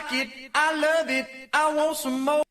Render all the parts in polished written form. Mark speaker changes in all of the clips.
Speaker 1: Like it, I love it, I want some more.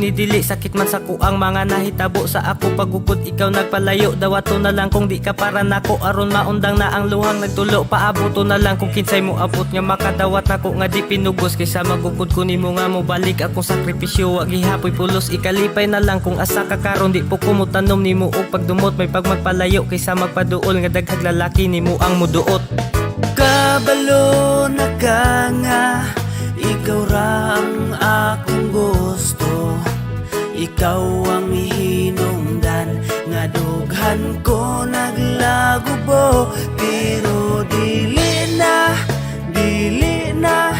Speaker 2: Ni dili sakit man sa kuang mga nahitabo sa ako pagukod ikaw nagpalayo. Dawato na lang kung di ka para nako aron maundang na ang luhang nagtulo. Paaboto na lang kung kinsay mo abot nga makadawat nako nga di pinugos kaysa magukod ko nimo nga mobalik akong sakripisyo. Wa gihapoy pulos ikalipay na lang kung asa ka karon di po ko motanom nimo og pagdumot. May pagmagpalayo kaysa magpaduol nga daghag lalaki nimo ang muduot.
Speaker 3: Kabalo na ka nga, ikaw ra ang akong gusto. Ikaw ang hinungdan nga dughan ko naglagubo. Pero dili na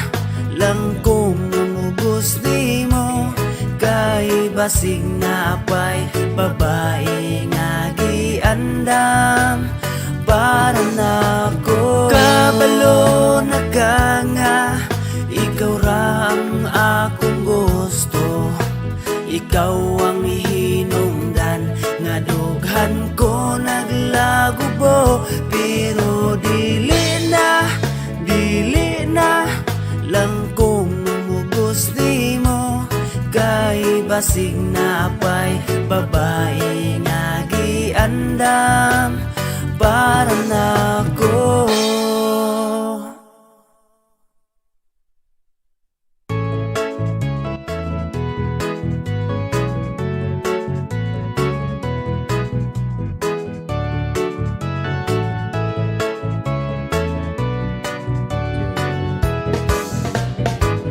Speaker 3: lang kung mamugos nimo. Kay basig na pa'y babae nga giandam para nako. Kabalo na ka nga, ikaw ra ang akong gusto. Ikaw ang hinungdan nga dughan ko naglagubo. Pero dili na lang kung mamugos nimo. Kay basig na pa'y babae nga giandam para nako.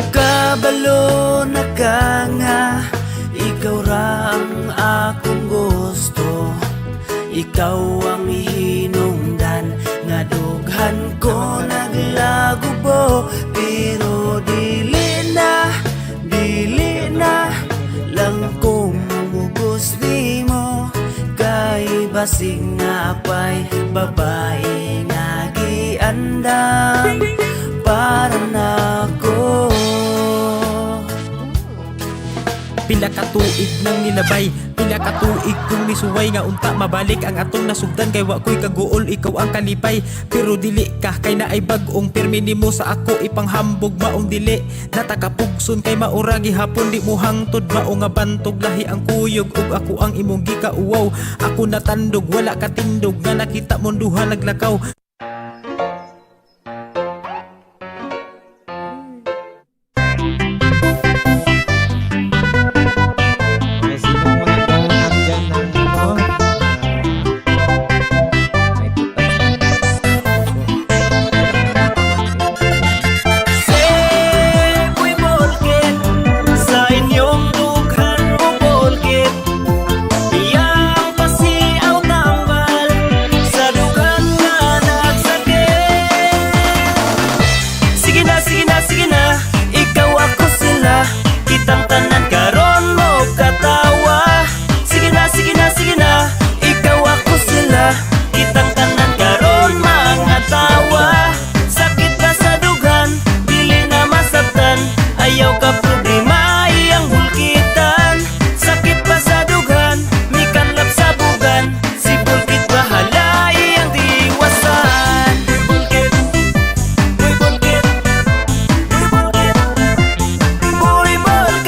Speaker 3: Kabalo na ka nga, ikaw ra ang akong gusto. Ikaw ang hinungdan nga dughan ko naglagubo. Pero dili na lang kung mamugos nimo. Kay basig na pa'y babae nga giandam para nako.
Speaker 2: Pila ka tuig nang nilabay, pila ka tuig kong nisuway nga unta mabalik ang atong nasugdan, kay wa ko'y kaguol, ikaw ang kalipay. Pero dili ka kay naay bag-ong pirmi nimo sa ako ipanghambog, maong dili natakapugson kay maura gihapon di mo hangtod mao nga bantog, lahi ang kuyog ug ako ang imong gikauwaw. Ako natandog, wala ka tindog nga nakita mong duha naglakaw.
Speaker 4: Okay, sino mo naghahanap dyan ng ano? May putas ng puso.
Speaker 3: Seboy Bolket, sa inyong dughan mo bolket. Iyang pasiaw tambal sa dughan nga nagsakit. Sige na, sige na, sige na, ikaw, ako, sila. Kitang tanan karon mo katawa. Sige na, sige na, sige na, ikaw, ako, sila. Kitang tanan karon mga tawa. Sakit ba sa dughan, dili na masabtan. Ayaw ka problema, iyang bulkitan. Sakit pa sa dughan, mikanlap sa bugan. Si Bulkit bahala, iyang diwasan. Uy Bulkit, uy Bulkit, uy Bulkit, uy Bulkit,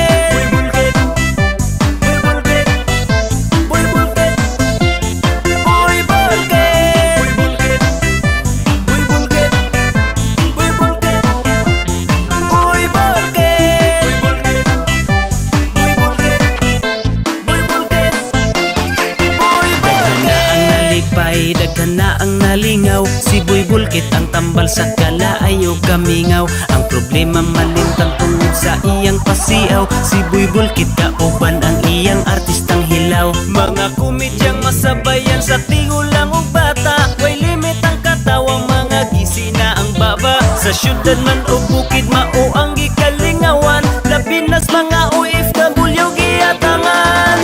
Speaker 3: uy Bulkit, uy Bulkit, uy Bulkit, uy Bulkit, uy Bulkit, uy Bulkit, uy Bulkit, uy Bulkit, uy Bulkit, uy Bulkit, uy Bulkit, uy Bulkit. Na ang nalipay, daghan na ang nalingaw. Si Boy Bulkit ang tambal sa kalaay o kamingaw. Ang problema malintang tungod sa iyang pasiaw. Si Boy Bulkit kauban ang iyang artistang hilaw. Mga komedyang masabayan sa tigulang ug bata. Way limit ang katawang mga gisi na ang baba. Sa syudad man o bukid, mao ang gikalingawan. Labi nas mga OFW giatangan.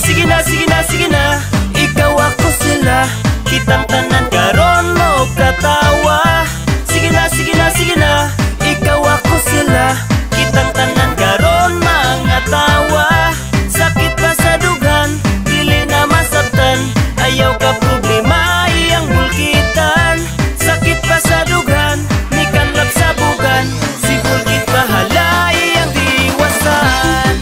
Speaker 3: Sige na, sige na, sige na, ikaw, ako, sila. Kitang tanan karon mo katawa. Sige na, sige na, sige na, ikaw, ako, sila. Kitang tanan karon mga tawa. Sakit pa sa dughan, dili na masabtan. Ayaw ka problema, iyang bulkitan. Sakit pa sa dughan, mikanlap sa bugan. Si Bulkit bahala, iyang diwasan.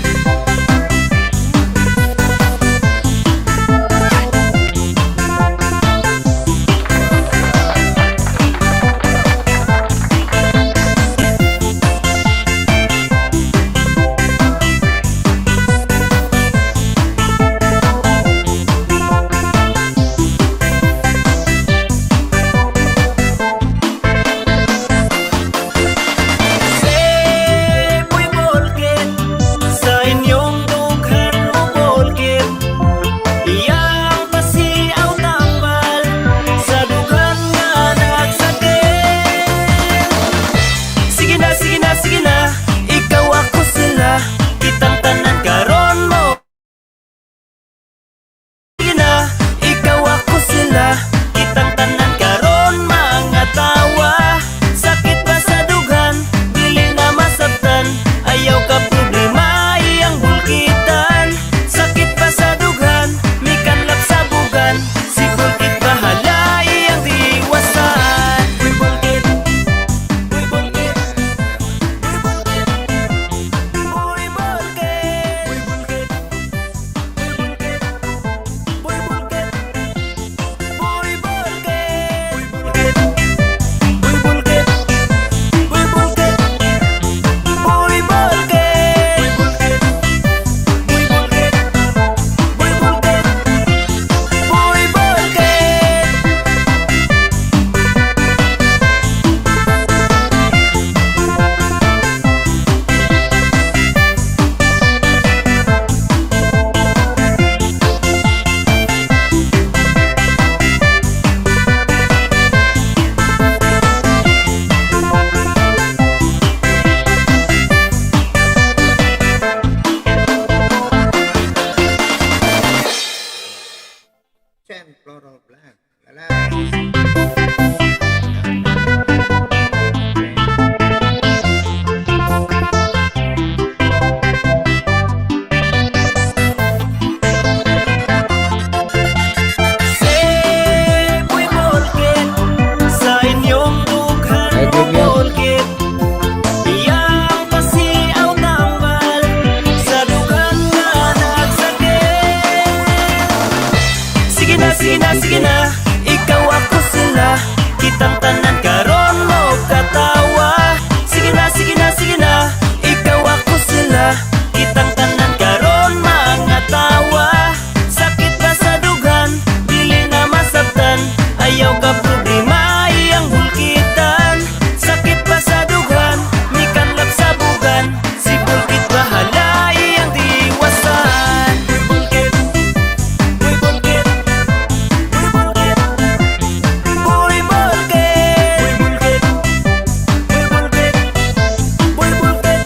Speaker 3: Kitang tanan karon mga tawa. Sakit pa sa dughan, dili na masabtan. Ayaw ka problema, iyang bulkitan. Sakit pa sa dughan, mikanlap sa bugan. Si Bulkit bahala, iyang diwasan. Uy, Bulkit. Uy, Bulkit. Uy, Bulkit. Uy, Bulkit. Uy, Bulkit. Uy, Bulkit. Uy, Bulkit.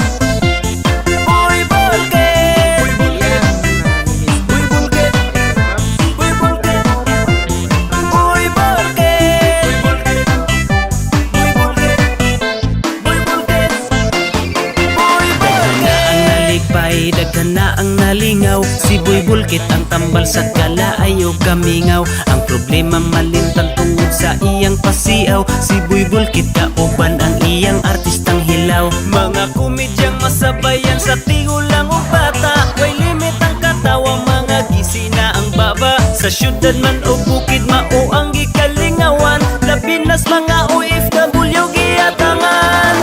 Speaker 3: Uy, Bulkit. Uy, Bulkit. Uy, Bulkit. Uy, Bulkit. Uy, Bulkit. Uy, Bulkit. Uy, Bulkit. Uy, Bulkit. Daghan na ang nalipay, daghan na ang nalingaw. Si Boy Bulkit ang tambal sa kalayo kamingaw. Ang problema malintan tungod sa iyang pasiaw. Si Boy Bulkit kauban ang iyang artistang hilaw. Mga komedyang masabayan sa tigulang ug bata. Way limit ang katawa, mga gisi na ang baba. Sa syudad man o bukid, mao ang gikalingawan. Labi nas mga OFW giatangan.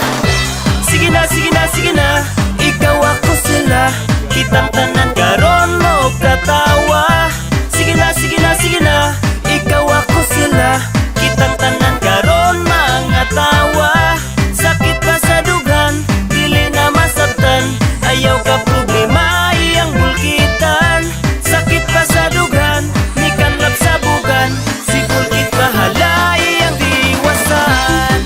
Speaker 3: Sige na, sige na, sige na. Ikaw, ako, sila. Kitang tanan karon mo katawa. Sige na, sige na, sige na. Ikaw, ako, sila. Kitang tanan karon mga tawa. Sakit pa sa dughan, dili na masabtan. Ayaw ka problema, iyang bulkitan. Sakit pa sa dughan, mikanlap sa bugan. Si Bulkit bahala, iyang diwasan.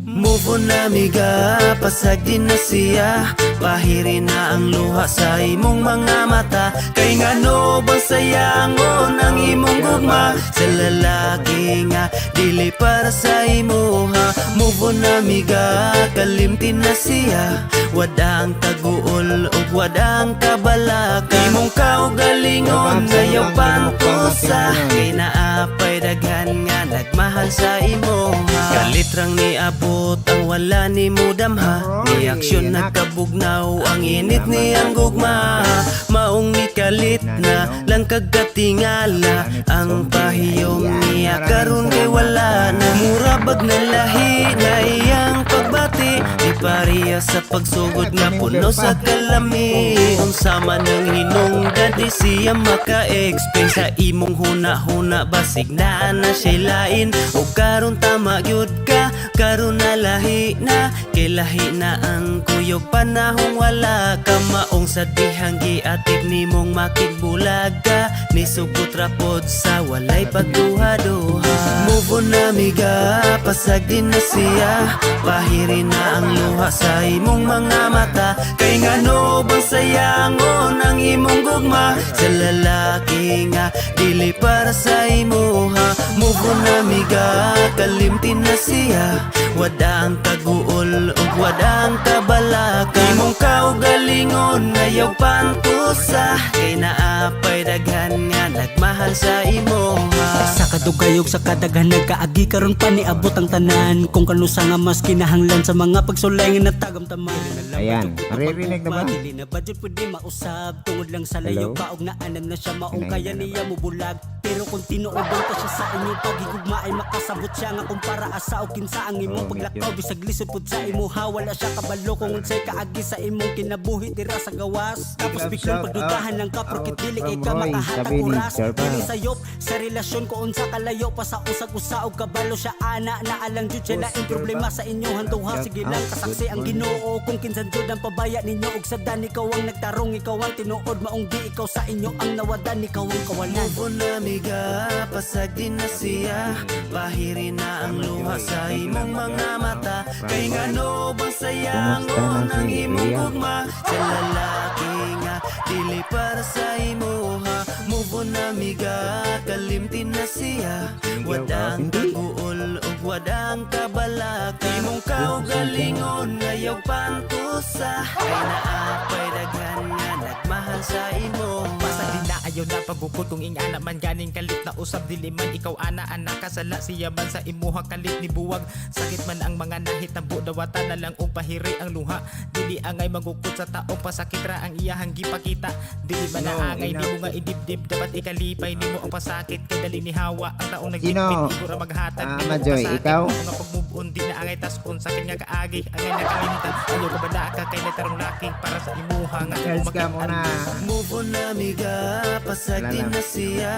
Speaker 3: Move on na, amiga, pasag din na siya. Pahiri na ang luha sa imong mga mata. Kay ngano bang sayangon ang imong gugma sa lalaki nga dili para sa imuha? Move on na, amiga, kalimtin na siya. Wada ang taguol ug wada ang kabalaka. Imong kaugalingon ayaw pantusa. Kay naapay daghan nga nagmahal sa imuha. Kalitrang niabot ang wala ni mudamha. Ni aksyon nagkabugnaw ang init niyang gugma. Maong nikalit na lang kagkatingala. Ang pahiyom niya karon kay wala na. Mura bag na lahi na iyang pagbati. Di pareha sa pagsugod nga puno sa kalami. Unsa man ang hinungdan, di siya maka-explain. Sa imong huna-huna basig naa na siya'y lain. O karon tama gyud ka, karon na lahi na. Kay lahi na ang kuyog panahong wala ka. Maong sa dihang giatib nimong makigbulag ka. Nisugot rapod sa walay pagduha-duha. Move on na, amiga, pasag din na siya. Pahiri na ang luha sa imong mga mata. Kay ngano bang sayangon ang imong gugma sa lalaki nga dili para sa imuha? Move on na, amiga, kalimtin na siya. Wada ang taguol ug wada ang kabalaka. Imong kaugalingon ayaw pantusa. Kay naapay daghan nga nagmahal sa imuha.
Speaker 5: Sa kadugayog sa kadaghan nagkaagi karon pa niabot ang tanan kung kanusa nga mas kinahanglan sa mga pagsulay nga natagamtaman.
Speaker 4: Ayan, naririnig na ba?
Speaker 5: Dili na ba jud pwede mausab tungod lang sa
Speaker 4: Hello?
Speaker 5: layo pa og naanan na siya maong
Speaker 4: Hinay
Speaker 5: kaya
Speaker 4: na
Speaker 5: niya
Speaker 4: ba?
Speaker 5: mubulag, pero kung tinuod ta siya sa inyong pagigugma ay makasabot siya nga kumpara asa og kinsa ang imong
Speaker 4: Oh, medyo.
Speaker 5: paglakaw bisag lisod pud sa imuha. Wala siya kabalo kung unsay kaagi sa imong kinabuhi dira sa gawas, tapos
Speaker 4: Love
Speaker 5: biglang
Speaker 4: shout
Speaker 5: pagdudahan
Speaker 4: out
Speaker 5: lang ka porket
Speaker 4: out
Speaker 5: dili kay
Speaker 4: from
Speaker 5: ka
Speaker 4: Roy,
Speaker 5: makahatag
Speaker 4: sabi ni
Speaker 5: oras
Speaker 4: Sir Pao.
Speaker 5: dili sayop sa relasyon ko unsa kalayo pa sa usag-usa og kabalo siya ana na alang jud siya
Speaker 4: Boss,
Speaker 5: laing
Speaker 4: Sir
Speaker 5: problema
Speaker 4: Pao.
Speaker 5: sa inyong hantuha.
Speaker 4: Shout
Speaker 5: Sige lang,
Speaker 4: out,
Speaker 5: kasaksi
Speaker 4: good
Speaker 5: ang
Speaker 4: morning.
Speaker 5: Ginoo kung kinsan jud ang pabaya ninyo og sadan ikaw ang nagtarong, ikaw ang tinuod, maong di ikaw sa inyo ang nawadan, ikaw ang kawalan.
Speaker 3: Move on na, amiga, pasag din na siya. Pahiri na ang luha sa imong mga mata. Kay ngano bang sayangon
Speaker 4: Kumusta na
Speaker 3: ang
Speaker 4: si
Speaker 3: imong
Speaker 4: Rian?
Speaker 3: gugma sa lalaki nga dili para sa imuha? Move on na, amiga, kalimtin na siya. Wada ang
Speaker 4: Hindi.
Speaker 3: taguol ug wadang kabalaka. Imong kaugalingon ayaw pantusa, kay naapay daghan nga nagmahal sa imo.
Speaker 6: Basta di na ayaw na pagukod. Kung ingana man ganing kalit na usab, dili man ikaw ana ana kasala, siya man sa imuha kalit ni buwag. Sakit man ang mga nahitabo, dawatan na lang og pahiri ang luha. Dili angay magukod sa taong pasakit ra ang iyahang gipakita. Dili man
Speaker 4: No,
Speaker 6: na angay
Speaker 4: enough.
Speaker 6: nimo nga idibdib, dapat ikalipay nimo ang pasakit kay dali ni hawa ang taong
Speaker 4: Sino?
Speaker 6: nagbitbit igo ra maghatag
Speaker 4: Ah,
Speaker 6: nimo og
Speaker 4: Majoy,
Speaker 6: pasakit.
Speaker 4: ikaw?
Speaker 6: Mao nga pag-move on di na angay tas-on, sakit nga kaagi angay nakalimtan. Ayaw ka bala ka kay natarong laki para sa imuha nga imong
Speaker 4: Charge ka
Speaker 6: makitaan.
Speaker 4: muna.
Speaker 3: Move on na, amiga, pasagdi
Speaker 4: Wala
Speaker 3: na siya.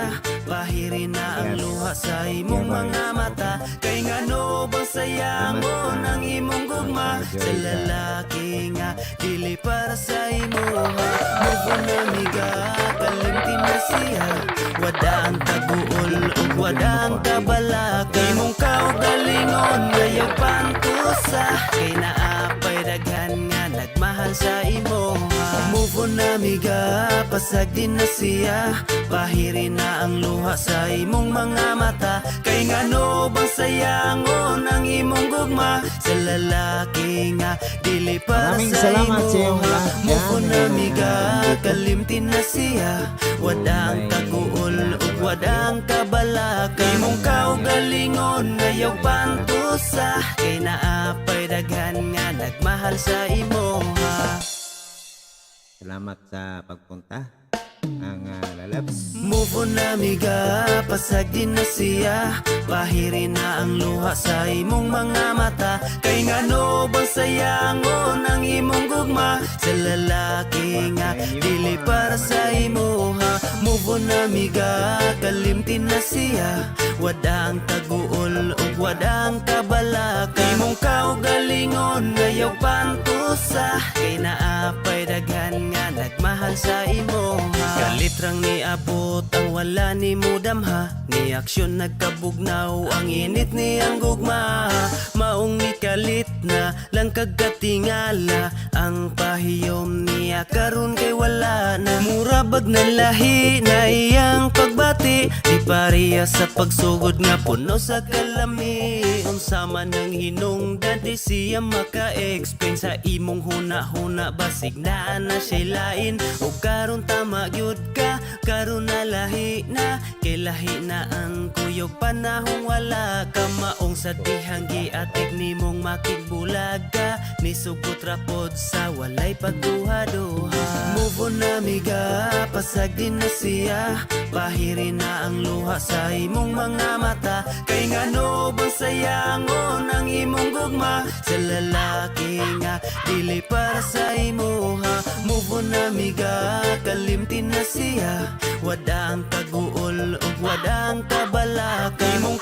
Speaker 3: Pahiri na ang luha sa imong mga mata. Kay ngano bang sayangon
Speaker 4: Salamat,
Speaker 3: ang imong gugma
Speaker 4: Joy,
Speaker 3: sa lalaki nga dili para sa imuha? Move on na, amiga, kalimti na siya. Wada ang taguol ug wada ang kabalaka. Imong kaugalingon ayaw pantusa, kay naapay daghan nga nagmahal sa imuha. Move on na, amiga, pasagdi na siya. Pahiri na ang luha sa imong mga mata. Kay ngano bang sayangon ang imong gugma sa lalaki nga dili para
Speaker 4: Maraming
Speaker 3: sa
Speaker 4: salamat sa iyong
Speaker 3: imuha?
Speaker 4: lahat
Speaker 3: Move
Speaker 4: dyan.
Speaker 3: on na, amiga, kalimti na siya. Wadang taguol ug wadang kabalaka. Imong kaugalingon ayaw pantusa, kay naapay daghan nga nagmahal sa imuha.
Speaker 4: Salamat sa pagpunta. Ang lalabs.
Speaker 3: Move on na, amiga, pasagdi na siya. Pahiri na ang luha sa imong mga mata. Kay ngano bang sayangon ang imong gugma sa lalaki nga dili para sa imuha? Move on na, amiga, kalimti na siya. Wadang taguol ug wadang kabalaka. Imong kaugalingon ayaw pantusa, kay naapay daghan nga nagmahal sa imuha. Kalitrang niabot ang wala ni mudamha. Ni aksyon nagkabugnaw ang init ni ang gugma. Maong nikalit na lang kagkatingala. Ang pahiyom niya karon kay wala na. Mura bag na lahi na iyang pagbati, di pareha sa pagsugod nga puno sa kalami. Unsa man ang hinungdan, di siya maka-explain. Sa imong huna-huna basig naa na siya lain. O karon tama gyud ka, karon na lahi na. Kay lahi na ang kuyog panahong wala ka. Maong sa dihang giatig nimong makigbulag ka, nisugot ra pod sa walay pagduha-duha. Move on na, amiga, pasagdi na siya. Pahiri na ang luha sa imong mga mata. Kay ngano bang sayangon ang imong gugma sa lalaki nga dili para sa imuha? Move on na, amiga, kalimti na siya. Wadang taguol ug wadang kabalaka. Imong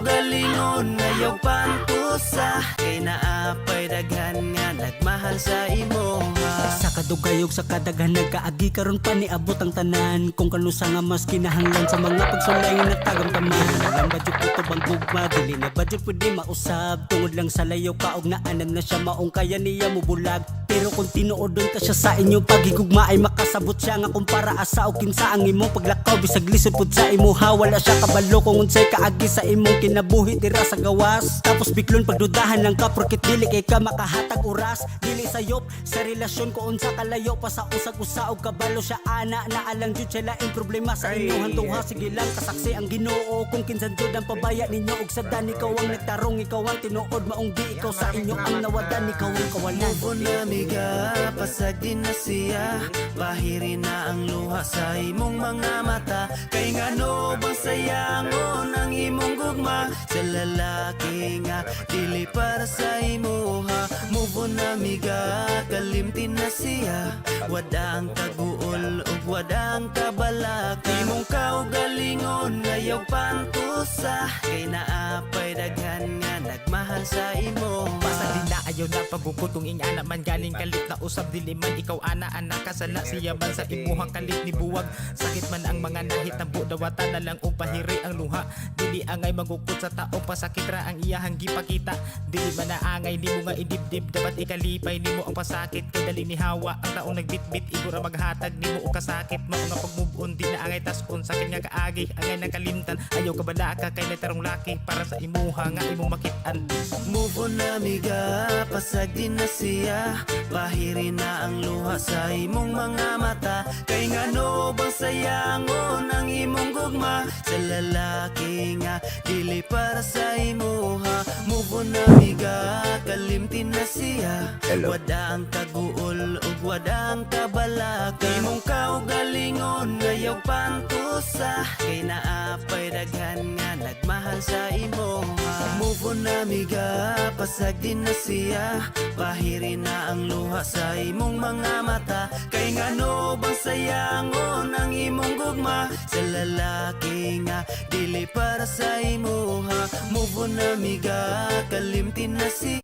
Speaker 3: kaugalingon ayaw pantusa, kay naapay daghan nga nagmahal sa imuha.
Speaker 5: Sa kadugayog sa kadaghan nagkaagi karon pa niabot ang tanan kung kanusa nga mas kinahanglan sa mga pagsulay nga natagamtaman. Alam ba jud kutob ang gugma, dili na ba jud pwede mausab tungod lang sa layo ka og naanan na siya, maong kaya niya mubulag. Pero kung tinuod ta siya sa inyong paghigugma ay makasabot siya nga kumpara asa og kinsa ang imong paglakaw, bisag lisod pud sa imuha. Wala siya kabalo kung unsay kaagi sa imong kinabuhi dira sa gawas, tapos biklon pagdudahan lang ka porket dili kay ka makahatag oras. Dili sayop sa relasyon ko unsa kalayo pa sa usag-usa og kabalo siya ana na alang jud siya laing problema sa inyong hantuha. Sige lang, kasaksi ang Ginoo kung kinsa jud ang pabaya ninyo og sadan. Ikaw ang nagtarong, ikaw ang tinuod, maong di ikaw sa inyo ang nawadan, ikaw ang kawalan.
Speaker 3: Move on na, amiga, pasagdi na siya. Pahiri na ang luha sa imong mga mata. Kay ngano bang sayangon ang imong gugma sa lalaki nga dili para sa imuha? Move on na, amiga, kalimti na siya. Wadang taguol ug wadang kabalaka. Imong kaugalingon ayaw pantusa, kay naapay daghan nga nagmahal sa imuha.
Speaker 6: Basta di na ayaw na pagukod. Kung ingana man galing kalit na usab, dili man ikaw ana ana kasala, siya man sa imuhang kalit ni buwag. Sakit man ang mga nahitabo, dawatan na lang og pahiri ang luha. Dili angay magukod sa taong pasakit ra ang iyahang gipakita. Dili man na angay nimo nga idibdib, dapat ikalipay nimo ang pasakit kay dali ni hawa ang taong nagbitbit igo ra maghatag nimo og kasakit. Mao nga pag-move on di na angay tas-on, sakit nga kaagi angay nakalimtan. Ayaw ka bala ka kay natarong laki para sa imuha nga imong makit-an.
Speaker 2: kabataan.
Speaker 3: Move on na, amiga, pasagdi na siya. Pahiri na ang luha sa imong mga mata. Kay ngano bang sayangon ang imong gugma sa lalaki nga dili para sa imuha? Move on na, amiga, kalimti na siya.
Speaker 7: Hello.
Speaker 3: Wada ang kaguol ug wada ang kabalaka. Imong kaugalingon ayaw pantusa. Kay naapay daghan nga nagmahal sa imuha. Move on na, amiga, pasagdi na siya. Pahiri na ang luha sa imong mga mata. Kay ngano bang sayangon ang imong gugma sa lalaki nga dili para sa imuha? Move on na, amiga, kalimti na siya.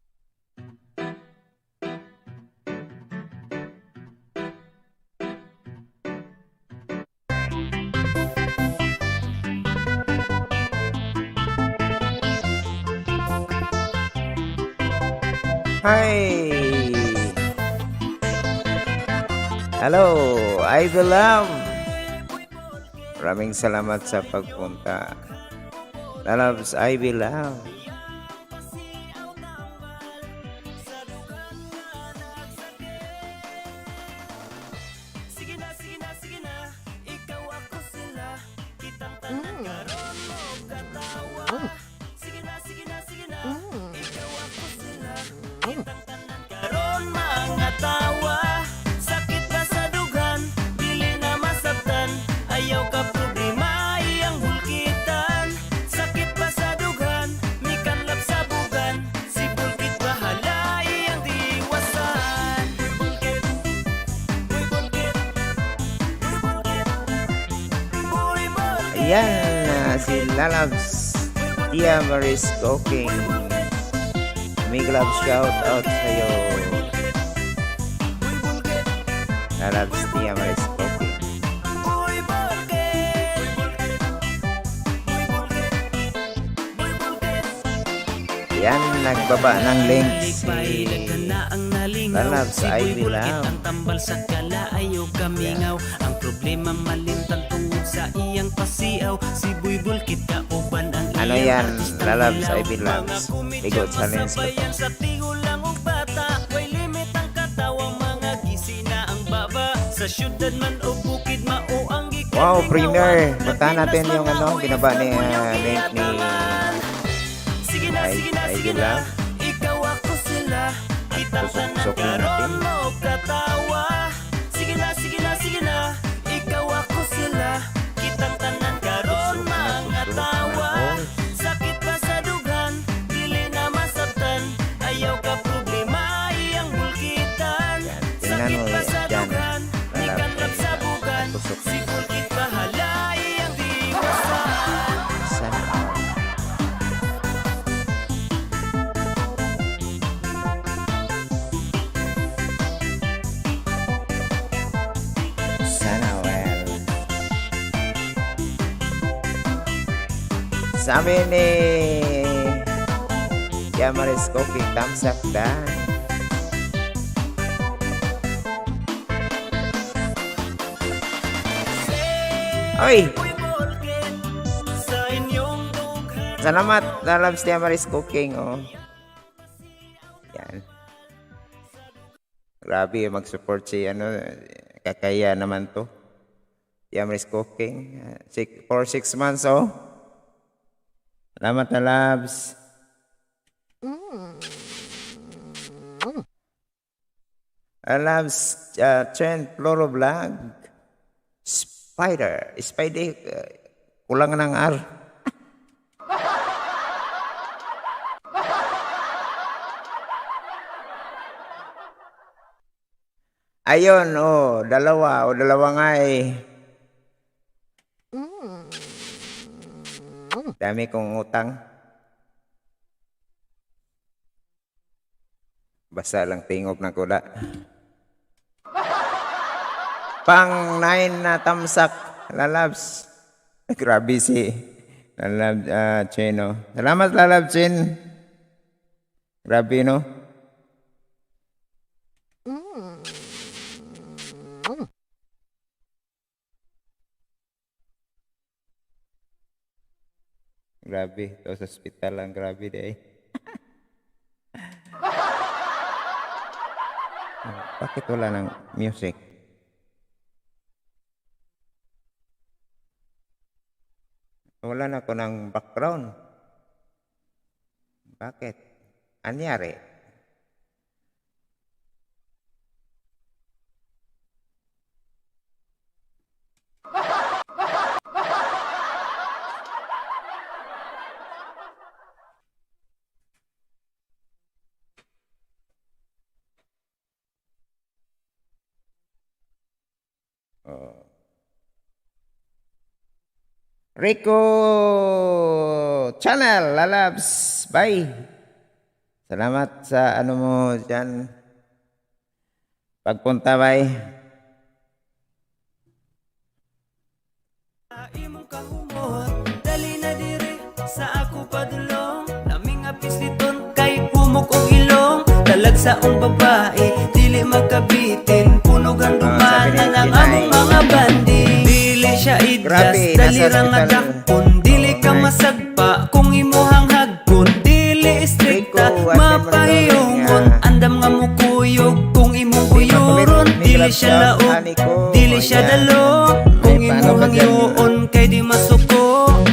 Speaker 7: Hi! Hello, Ivy Love! Maraming salamat sa pagpunta. Lalabs, Ivy Love.
Speaker 3: Sige na, sige na, sige na. Ikaw, ako, sila. Kitang tanan karon mo katawa. Sige na, sige na, sige na. Ikaw, ako, sila. Kitang tanan karon mga tawa. Sakit na sa dughan, dili na masabtan. Ayaw ka problema, iyang bulkitan. Sakit pa sa dughan, mikanlap sa bugan. Si bulkit bahala, iyang diwasan. Uy, bulkit. Uy, bulkit.
Speaker 7: Ayan na si Lalabs Tia Maris Cooking. Big love shout out sa'yo. Lalabs Tia Maris Cooking. Ayan, nagbaba ng link si Lalabs Ivy Lam.
Speaker 3: Ang tambal sa kalaayo kamingaw. Ang problema malimtan tungod sa iyang pasiaw. Si Boy Bulkit kauban ang
Speaker 7: Ano
Speaker 3: iyang
Speaker 7: yan,
Speaker 3: artistang
Speaker 7: Lalabs
Speaker 3: hilaw.
Speaker 7: Ivy Labs?
Speaker 3: Mga komedya
Speaker 7: Bigo challenge ko to.
Speaker 3: masabayan sa tigulang ug bata. Way limit ang katawa, mga gisi na ang baba. Sa syudad man o bukid mao ang gikan.
Speaker 7: Wow, premiere. Puntahan natin yung ano, binaba ni link ni
Speaker 3: Sige na, sige na,
Speaker 7: Ivy
Speaker 3: sige na.
Speaker 7: Love.
Speaker 3: Ikaw, ako, sila. Kitang tanan
Speaker 7: Tusok-tusok na natin.
Speaker 3: karon mo katawa. Sige na, sige na, sige na. Ikaw, ako, sila. Kitang tanan karon
Speaker 7: Tusok na,
Speaker 3: mga
Speaker 7: tusok na.
Speaker 3: tawa.
Speaker 7: Oh.
Speaker 3: Sakit pa sa dughan, dili na masabtan. Ayaw ka problema, iyang bulkitan.
Speaker 7: Yan, tingnan
Speaker 3: Sakit
Speaker 7: mo
Speaker 3: pa
Speaker 7: yan,
Speaker 3: sa
Speaker 7: dyan.
Speaker 3: dughan,
Speaker 7: Lalabs,
Speaker 3: mikanlap sa bugan.
Speaker 7: Tusok.
Speaker 3: Si bulkit bahala, iyang diwasan.
Speaker 7: Sana all. Sana well. Sabi ni Yamaris Cooking, thumbs up dan. Oy!
Speaker 3: Uy, bulkit, sa inyong dughan.
Speaker 7: Salamat, Lalabs Yamaris Cooking, oh. Yan. Grabe, mag-support si, ano, kakaya naman to. Yamaris Cooking. For 6 months, oh. Salamat, Lalabs. Lalabs, Trent Floro Vlog. Spider. Spider, kulang ng R. Ayun, oh, dalawa. O, dalawa nga eh. Dami kong utang. Basa lang tingog ng kuda. Pang 9 na tamsak, Lalabs. Grabe si Lalab Chin, oh. Salamat, Lalab Chin. Grabe, no? Grabe. Ito sa ospital lang. Grabe di eh. Bakit wala ng music? Wala na ako ng background. Bakit? Anyari? Oh. Rico Channel, lalabs. Bye. Salamat sa ano mo dyan. Pagpunta, bye.
Speaker 3: Imong kahumot, dali na diri sa ako padulong. Laming nga pisliton kay humok og ilong. Dalag sa ong babae, dili magkabitin. Punog ang
Speaker 7: Ah, sabi ni
Speaker 3: dumanan ang
Speaker 7: Pinay.
Speaker 3: among mga bandi. Dili siya idlas,
Speaker 7: Grabe,
Speaker 3: dali
Speaker 7: nasa
Speaker 3: ra nga
Speaker 7: ospital.
Speaker 3: dakpon. Dili
Speaker 7: Oo
Speaker 3: ka
Speaker 7: nga eh.
Speaker 3: masagpa kung imuhang hagpon. Dili istrikta,
Speaker 7: Rico, admin
Speaker 3: mapahiyungon.
Speaker 7: monitoring, ah.
Speaker 3: Andam nga mukuyog kung imong
Speaker 7: Di makulit,
Speaker 3: kuyuron.
Speaker 7: may
Speaker 3: Dili
Speaker 7: grab
Speaker 3: siya
Speaker 7: shot,
Speaker 3: laog,
Speaker 7: ani ko.
Speaker 3: dili siya
Speaker 7: Ayan.
Speaker 3: dalo.
Speaker 7: May
Speaker 3: Kung
Speaker 7: paano ka
Speaker 3: imuhang
Speaker 7: dyan?
Speaker 3: yuon kay di masuko.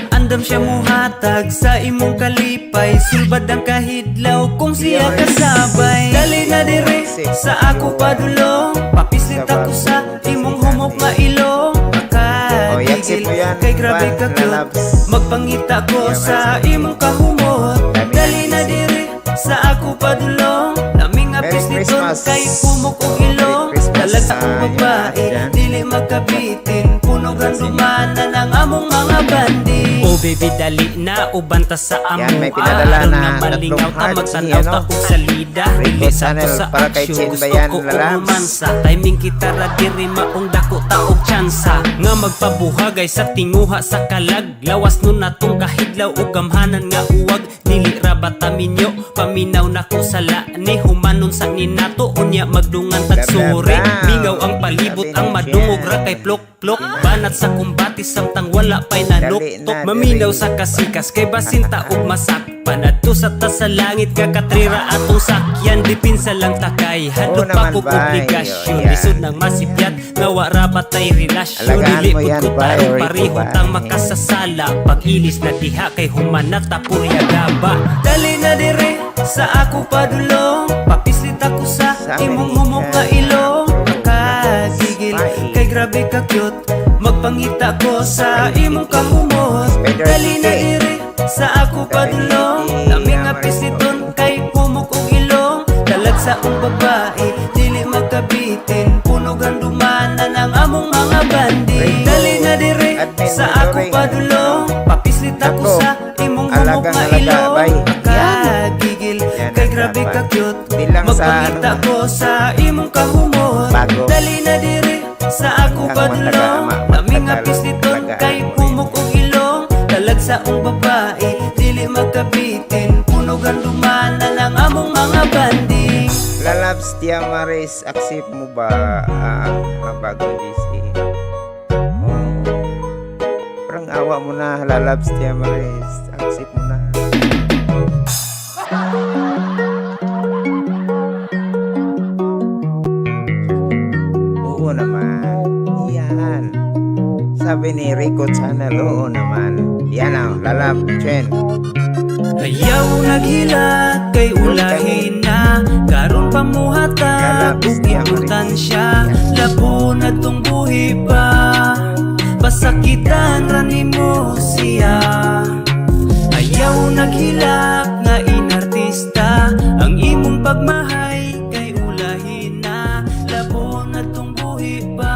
Speaker 3: Andam siya muhatag sa imong kalipay. Sulbad ang kahidlaw kung siya
Speaker 7: Yes.
Speaker 3: kasabay. Dali na dire sa ako padulong. Papislit ako sa imong humok nga ilong.
Speaker 7: Oh, yaksin
Speaker 3: Makagigil
Speaker 7: mo yan,
Speaker 3: kay grabe
Speaker 7: Juan,
Speaker 3: ka cute.
Speaker 7: lalabs.
Speaker 3: Magpangita ko
Speaker 7: Yeah,
Speaker 3: sa
Speaker 7: mas-
Speaker 3: imong kahumot.
Speaker 7: Dami
Speaker 3: Dali na
Speaker 7: na
Speaker 3: dire sa ako padulong. Laming nga
Speaker 7: Merry
Speaker 3: pisliton
Speaker 7: Christmas.
Speaker 3: kay pumok og
Speaker 7: Merry
Speaker 3: ilong.
Speaker 7: Christmas
Speaker 3: Dalag
Speaker 7: sa
Speaker 3: sa akong
Speaker 7: inyo lahat
Speaker 3: babae,
Speaker 7: dyan.
Speaker 3: dili magkabitin. Punog ang dumanan ang among mga bandi.
Speaker 2: Oh baby, dali na uban ta sa amo.
Speaker 7: Yan, may pinadala
Speaker 2: Aron
Speaker 7: na
Speaker 2: nga malingaw
Speaker 7: tatlong
Speaker 2: ta,
Speaker 7: heart ni,
Speaker 2: magtanaw
Speaker 7: ano,
Speaker 2: ta og salida.
Speaker 7: Rico
Speaker 2: Dili sa to
Speaker 7: Channel
Speaker 2: sa
Speaker 7: para kay
Speaker 2: action,
Speaker 7: Chin
Speaker 2: gusto
Speaker 7: Bayan,
Speaker 2: ko og
Speaker 7: lalabs.
Speaker 2: romansa. Timing kita ra diri maong dako ta og tsansa. Nga magpabuhagay sa tinguha sa kalag. Lawas nun natong kahidlaw og gamhanan nga uwag. Dili ra ba ta minyo, paminaw nako sala ni humanon sa ninato unya magdungan
Speaker 7: Blah, blah,
Speaker 2: tagsuri.
Speaker 7: blah.
Speaker 2: Mingaw ang palibot
Speaker 7: Sabi ni
Speaker 2: ang madungog ra
Speaker 7: Jen.
Speaker 2: kay plok-plok. Banat sa kumbati samtang wala pa'y
Speaker 7: Dali
Speaker 2: nanuktok.
Speaker 7: na,
Speaker 2: Maminaw
Speaker 7: dali.
Speaker 2: sa kasikas kay basinta ug masakpan. Adto sa ta sa langit nga katrira atong sakyan. Dipinsa lang takay
Speaker 7: Oo
Speaker 2: hadlok pa
Speaker 7: naman,
Speaker 2: kog
Speaker 7: bay.
Speaker 2: obligasyon.
Speaker 7: Oh, yan.
Speaker 2: Lisod nang masipyat nga wa ra ba tay relasyon.
Speaker 7: Alagaan
Speaker 2: Dili
Speaker 7: mo
Speaker 2: pud
Speaker 7: yan,
Speaker 2: ko
Speaker 7: bay.
Speaker 2: tarong
Speaker 7: Rico,
Speaker 2: pareho
Speaker 7: bay.
Speaker 2: tang makasasala. Pag-ilis na diha kay humana ta purya gaba.
Speaker 3: Dali na dire sa ako padulong. Papislit ako sa
Speaker 7: Sa amin,
Speaker 3: imong humok nga ilong. Makagigil
Speaker 7: Bye.
Speaker 3: kay grabe ka cute. Magpangita ko sa imong kahumot.
Speaker 7: Spider
Speaker 3: Dali na
Speaker 7: City.
Speaker 3: dire sa ako padulong. Laming nga pisliton kay humok og ilong. Dalag sa ong babae, dili magkabitin. Punog ang dumanan ang among mga bandi.
Speaker 7: Rico,
Speaker 3: Dali na dire
Speaker 7: admin
Speaker 3: sa ako
Speaker 7: monitoring.
Speaker 3: padulong. Papislit ako
Speaker 7: Ako,
Speaker 3: sa imong humok
Speaker 7: alagang
Speaker 3: nga
Speaker 7: alaga,
Speaker 3: ilong.
Speaker 7: bay.
Speaker 3: Makagigil
Speaker 7: Yan
Speaker 3: kay
Speaker 7: ang
Speaker 3: grabe
Speaker 7: dapat.
Speaker 3: ka cute.
Speaker 7: Di lang sa
Speaker 3: Magpangita
Speaker 7: ano,
Speaker 3: ko sa imong kahumot.
Speaker 7: Bago.
Speaker 3: Dali na dire sa ako
Speaker 7: Ang
Speaker 3: padulong. Laming nga
Speaker 7: matagal
Speaker 3: pisliton
Speaker 7: alagaan
Speaker 3: kay
Speaker 7: mo rin.
Speaker 3: humok og ilong. Dalag sa ong babae, dili magkabitin. Punog ang dumanan ang among mga bandi.
Speaker 7: Lalabs, Tia Maris, accept mo ba ang bagong GC? Oh. Parang awa mo na, Lalabs, Tia Maris. Accept mo na. Oo naman. Yan. Sabi ni Rico Channel, oo naman. Yan ang Lalab, Chen.
Speaker 3: Ayaw naghilak kay ulahin na. Karon pamuhatag
Speaker 7: Lalabs,
Speaker 3: ug
Speaker 7: Tia Maris.
Speaker 3: importansya. Labo na tong buhi pa, pasakitan ra nimo siya. Ayaw naghilak nga inartista. Ang imong pagmahay kay ulahin na. Labo na tong buhi pa,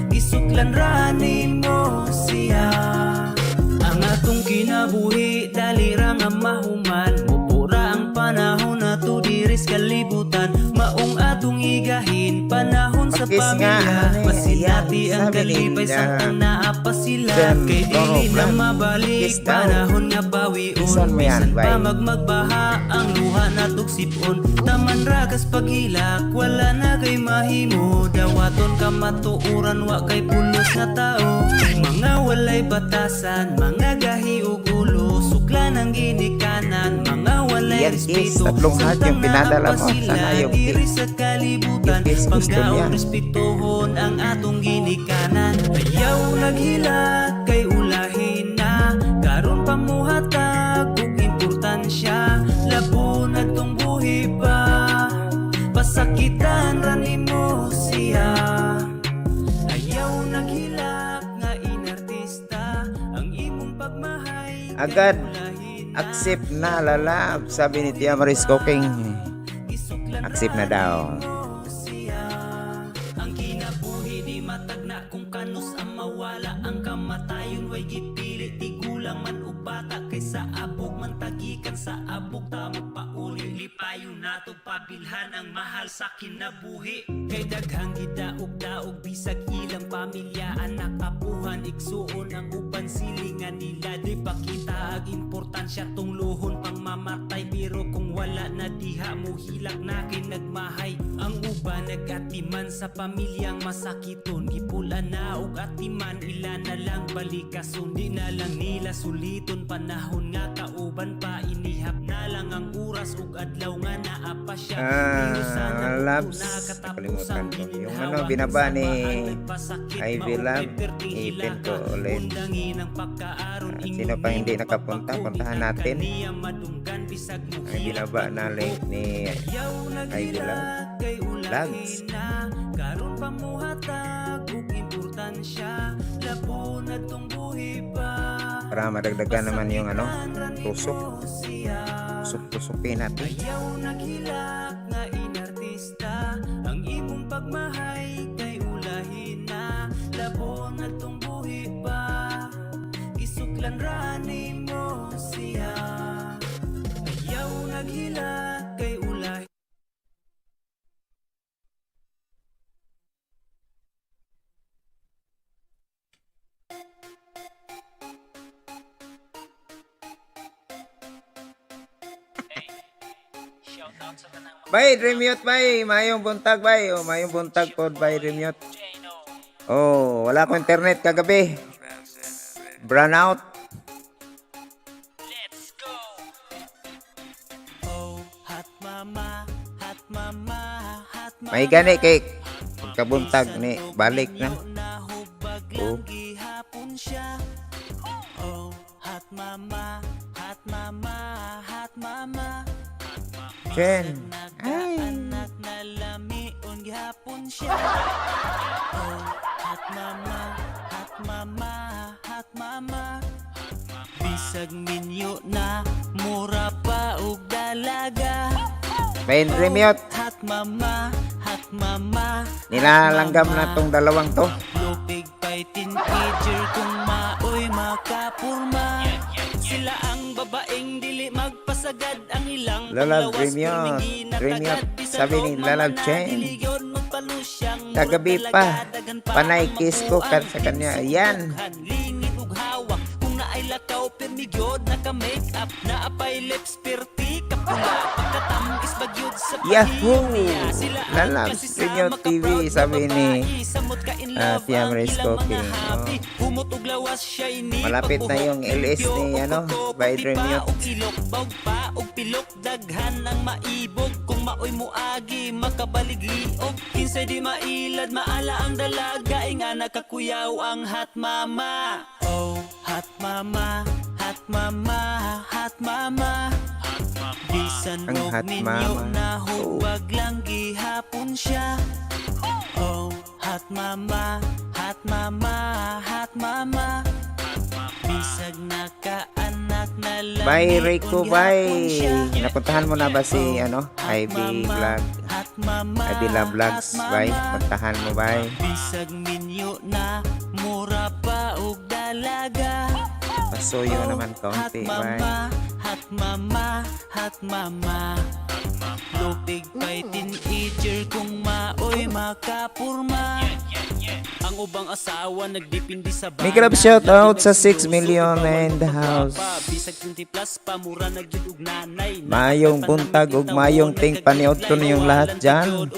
Speaker 3: gisuklan ra nimo siya. Ang atong kinabuhi dali ra nga mahuman. Mupura ang panahon nato diri sa kalibutan. Maong atong igahin panahon sa
Speaker 7: Pakis nga,
Speaker 3: pamilya.
Speaker 7: ano eh,
Speaker 3: Masinati
Speaker 7: ayan,
Speaker 3: ang
Speaker 7: sabi ni
Speaker 3: kalipay
Speaker 7: Linda.
Speaker 3: samtang naa pa sila.
Speaker 7: Jen
Speaker 3: Kay dili na
Speaker 7: Toro Blanc.
Speaker 3: mabalik
Speaker 7: Kiss daw.
Speaker 3: panahon nga bawion.
Speaker 7: Kisan mo yan,
Speaker 3: Bisan pa
Speaker 7: bay.
Speaker 3: magmagbaha ang luha natog sipon. Taman ragas paghilak wala na kay mahimo. Dawaton ka matuuran wa kay pulos na tao. Mga walay batasan, mga gahi ug ulo. Suklan ang ginikanan, mga walay
Speaker 7: Yan Kiss, tatlong heart yung pinadala mo. Sana yung
Speaker 5: diri
Speaker 7: kiss.
Speaker 5: Sa kalibutan.
Speaker 7: Yung kiss gusto
Speaker 5: Panggaon
Speaker 7: niya.
Speaker 5: Respetuhon ang atong ginikanan. Ayaw naghilak kay ulahin na. Karon pamuhatag og importansya. Labo na tong buhi pa. Pasakitan ra nimo siya. Ayaw naghilak nga inartista. Ang imong pagmahay kay
Speaker 7: Agad,
Speaker 5: ulahin na.
Speaker 7: accept na, lalab. Sabi ni Tia Maris Cooking.
Speaker 5: Gisuklan
Speaker 7: Accept na daw.
Speaker 5: mo siya. Ang kinabuhi di matagna kung kanus ang mawala. Ang kamatayon way gipili tigulang man ug bata. Kay sa abog man tagikan sa abog ta magpauli. Lipayon nato pabilhan ang mahal sa kinabuhi. Kay daghang gidaog-daog bisag ilang pamilya, anak, apuhan, igsuon ang uban silingan nila. Di pa kita ang importansya tong luhon pang mamatay. Pero kung wala na diha mo hilak na kay nagmahay. Ang uban nagatiman sa pamilyang masakiton. Gipula na og atiman ila na lang balikason. Di na lang nila suliton panahon nga kauban pa. Inihap na lang ang oras ug adlaw nga naa pa siya. Pero sana
Speaker 7: Ah, loves.
Speaker 5: na katapusang
Speaker 7: Nakalimutan ko. Yung ano,
Speaker 5: gininhawa.
Speaker 7: binaba
Speaker 5: Sa
Speaker 7: ni
Speaker 5: bahan nagpasakit,
Speaker 7: Ivy
Speaker 5: maupay
Speaker 7: Love.
Speaker 5: perting
Speaker 7: Ipin ko
Speaker 5: hilaka.
Speaker 7: ulit.
Speaker 5: Undangin ang pagkaaron,
Speaker 7: At sino pa hindi
Speaker 5: ingon
Speaker 7: nakapunta,
Speaker 5: pagpako,
Speaker 7: puntahan natin.
Speaker 5: kaniya madunggan, bisag
Speaker 7: Ang
Speaker 5: muhilak
Speaker 7: binaba na link ni
Speaker 5: Ayaw
Speaker 7: Ivy Love.
Speaker 5: naghilak kay
Speaker 7: Vlogs.
Speaker 5: ulahin na. Karon pa muhatag og importansya. Labo na tong buhi pa.
Speaker 7: Para madagdagan naman yung ano,
Speaker 5: Pasakitan ra nimo
Speaker 7: tusok.
Speaker 5: siya.
Speaker 7: Tusok-tusukin natin.
Speaker 5: Ayaw naghilak nga inartista. Ang imong pagmahay kay ulahin na. Labo na tong buhi pa. Gisuklan ra nimo siya. Ayaw naghilak kay ulahin.
Speaker 7: Bye, Dreamute, bye. Mayong buntag, bye. Oh, mayong buntag po, bye, Dreamute. Oh, wala akong internet kagabi. Brown out.
Speaker 5: Oh, hot mama, hot mama, hot mama.
Speaker 7: May gani kay pagkabuntag ni balik na.
Speaker 5: Nahubag
Speaker 7: Oh.
Speaker 5: lang gihapon siya. Oh, hot mama, hot mama, hot mama.
Speaker 7: Chen. Ay.
Speaker 5: Anak na lamion gihapon siya. Oh, hot mama, hot mama, hot mama. Bisag minyo na mura pa og dalaga.
Speaker 7: Bye, Dreamute.
Speaker 5: Hot mama, hot mama.
Speaker 7: Nilalanggam na tong dalawang to.
Speaker 5: Lupig pa'y teenager kung maoy makapurma. Sila ang babaeng dili magpasagad ang ilang
Speaker 7: Lalab,
Speaker 5: panglawas,
Speaker 7: Dreamyot.
Speaker 5: pirmigi na
Speaker 7: Dreamyot.
Speaker 5: tagad. Bisan
Speaker 7: Sabi ni
Speaker 5: og
Speaker 7: Lalab
Speaker 5: mamana,
Speaker 7: Chen.
Speaker 5: dili yun magpalusyang. Murag
Speaker 7: Kagabi
Speaker 5: dalaga,
Speaker 7: pa,
Speaker 5: daghan pa
Speaker 7: panay
Speaker 5: ang
Speaker 7: kiss ko
Speaker 5: makuang.
Speaker 7: sa kanya. Ayan.
Speaker 5: Dughan, lingid ug hawak. Kung naay lakaw, pirmi gyud naka-make up. Naapay lips, pirti kapula. Pagkatam-is bagyod sa
Speaker 7: Yahoo!
Speaker 5: pahiyok niya. Sila ang
Speaker 7: Lalab,
Speaker 5: kasi sa
Speaker 7: Dreamyot TV,
Speaker 5: maka-proud na
Speaker 7: sabi ni,
Speaker 5: babae. Samot ka in love
Speaker 7: Tia
Speaker 5: ang
Speaker 7: Maris
Speaker 5: ilang mga
Speaker 7: Cooking.
Speaker 5: hobby. Humot og lawas siya'y ni
Speaker 7: Malapit na
Speaker 5: pagbuhok.
Speaker 7: yung LS ni,
Speaker 5: Limpyo og
Speaker 7: ano,
Speaker 5: kuko,
Speaker 7: by
Speaker 5: puti pa
Speaker 7: Dreamyot.
Speaker 5: og ilok, bawg pa og pilok, daghan ang maibog. Kung maoy muagi, makabalig-liog. Kinsay di mailad, maala ang dalaga. Inga nakakuyaw ang hot mama. Oh, hot mama, hot mama, hot mama. Bisan
Speaker 7: Ang
Speaker 5: og
Speaker 7: hot
Speaker 5: minyo
Speaker 7: mama.
Speaker 5: na hubag lang gihapon siya. Oh, hot mama, hot mama, hot mama. Bisag nakaanak na lang
Speaker 7: Bye, Rico.
Speaker 5: gihapon
Speaker 7: Bye.
Speaker 5: siya.
Speaker 7: Napuntahan mo na ba si,
Speaker 5: Oh,
Speaker 7: ano,
Speaker 5: hot
Speaker 7: Ivy
Speaker 5: mama,
Speaker 7: Vlog?
Speaker 5: hot mama,
Speaker 7: Ivy Love Vlogs.
Speaker 5: hot
Speaker 7: Bye.
Speaker 5: mama.
Speaker 7: Puntahan mo, bye.
Speaker 5: Bisag minyo na mura pa og dalaga.
Speaker 7: Pasuyo
Speaker 5: Oh,
Speaker 7: naman
Speaker 5: hot
Speaker 7: kaunti. Bye.
Speaker 5: mama, hot mama, hot mama. Lupig pa'y teenager kung maoy makapurma. Ang ubang asawa nagdipindi sa
Speaker 7: May grab
Speaker 5: bana.
Speaker 7: shout out sa
Speaker 5: Lagi
Speaker 7: 6 million
Speaker 5: nagsuso,
Speaker 7: in the house.
Speaker 5: pagwapa. Bisag 20 plus pa, mura na gyud og nanay.
Speaker 7: Mayong buntag ug mayong ting paniod to niyong lahat dyan.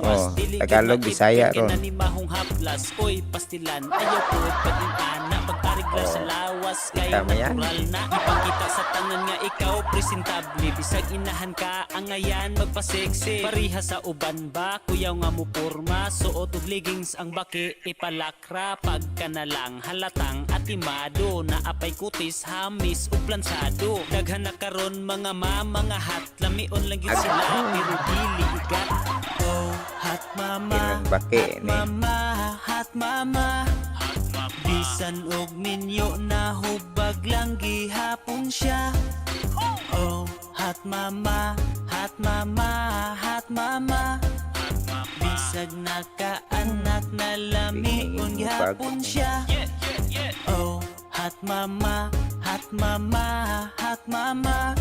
Speaker 7: Oh, Tagalog, Bisaya ron.
Speaker 5: Ni mahong haplas, oy pastilan, ayaw po pag-inana, pag lang sa lawas kay
Speaker 7: Kita mo yan?
Speaker 5: Natural na ipakita sa tanan nga ikaw presentable. Bisag inahan ka angayan magpa-sexy. Pareha sa uban ba kuyaw nga mo porma. Suot og leggings ang baki ipalakra. Pagka na lang halatang atimado. Naapay kutis, hamis ug plansado. Daghan na karon mga mga hot. Lamion lang gyud sila pero dili igat. Oh, hot mama.
Speaker 7: Ilang baki
Speaker 5: Hot
Speaker 7: ni.
Speaker 5: mama, hot mama. Bisan og minyo na hubag lang gihapon siya. Oh, hot mama, hot mama, hot mama. Bisag nakaanak na lamion gihapon siya. Oh, hot mama, hot mama, hot mama.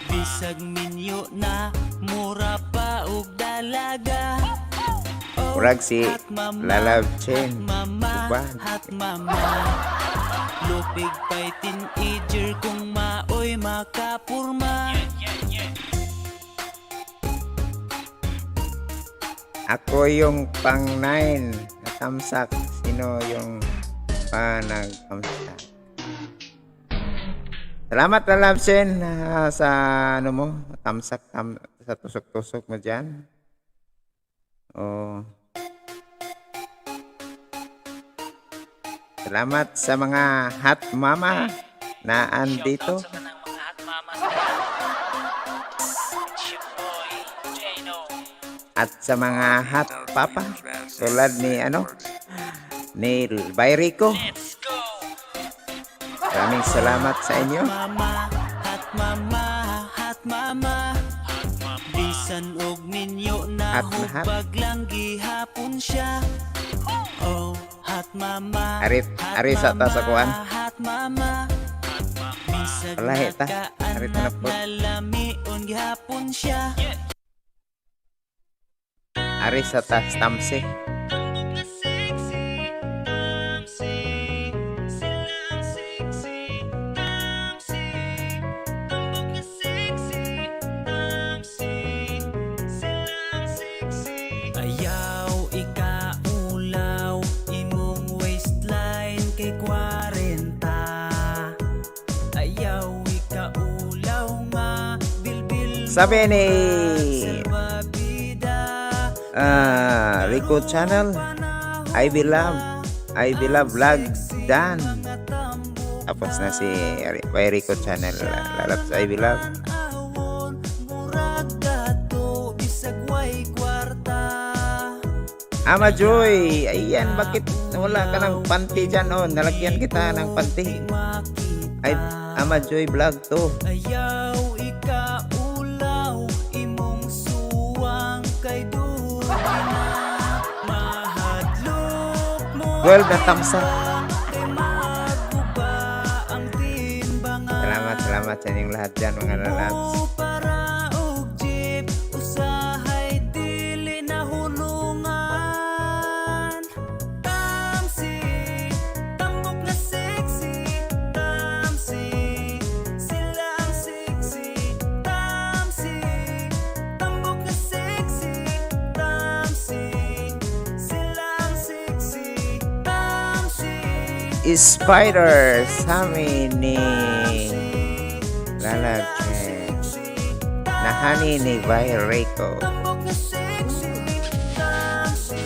Speaker 5: Bisag minyo na mura pa og dalaga. Oh,
Speaker 7: Murag si
Speaker 5: hot mama,
Speaker 7: Lalab Chen.
Speaker 5: hot mama,
Speaker 7: Uban.
Speaker 5: hot mama. Lupig pa'y teenager kung maoy makapurma.
Speaker 7: Ako yung pang 9 na tamsak. Sino yung pa nagtamsak? Salamat, Lalab Chen, sa ano mo, tamsak sa tusok-tusok mo dyan. Oh. Salamat sa mga hot mama na andito.
Speaker 5: Shoutout sa tanang mga hot mama sa It's your boy, Jano.
Speaker 7: At sa mga hot papa tulad ni ano ni Bayrico.
Speaker 5: Let's go!
Speaker 7: Maraming salamat sa inyo.
Speaker 5: Mama, hot mama, hot mama. Bisan og minyo na
Speaker 7: Hot na hot.
Speaker 5: hubag lang gihapon siya. Oh, hot mama. Hot
Speaker 7: Ari sa ta sa
Speaker 5: mama,
Speaker 7: kuan.
Speaker 5: hot mama. Bisag
Speaker 7: Lahi ta. Ari ta na
Speaker 5: nakaanak
Speaker 7: po.
Speaker 5: na lamion gihapon siya.
Speaker 7: Ari sa tas tamsi.
Speaker 3: Tambok na sexy, tamsi. Silang sexy, tamsi. Tambok na sexy, tamsi. Silang sexy.
Speaker 5: Ayaw ikaulaw imong waistline kay 40. Ayaw ikaulaw nga bilbil
Speaker 7: Sabi ni
Speaker 5: salbabida.
Speaker 7: Rico Channel, I Love Vlog done. Tapos na si Bay Rico Channel, lalab sa I Love.
Speaker 5: Awon murag dato bisag way kwarta.
Speaker 7: Ama Joy, ayan, bakit wala ka ng panty dyan? Oh, nalagyan kita ng panty. Ay, Ama Joy Vlog to.
Speaker 5: Ayaw ikaulaw imong suwang kay dugi na mahadlok mo
Speaker 7: 12 na tamsak.
Speaker 5: kay maguba ang timbangan.
Speaker 7: Salamat, salamat sa inyong lahat dyan, mga lalabs.
Speaker 5: Para og jeep usahay dili na hulungan. Tamsi, tambok na sexy, tamsi. Sila ang sexy, tamsi. Tambok na sexy, tamsi. Sila ang sexy, tamsi.
Speaker 7: Spider, sabi ni Lalab Chen. Nahani ni Bay Rico.
Speaker 5: Tambok na sexy, tamsi.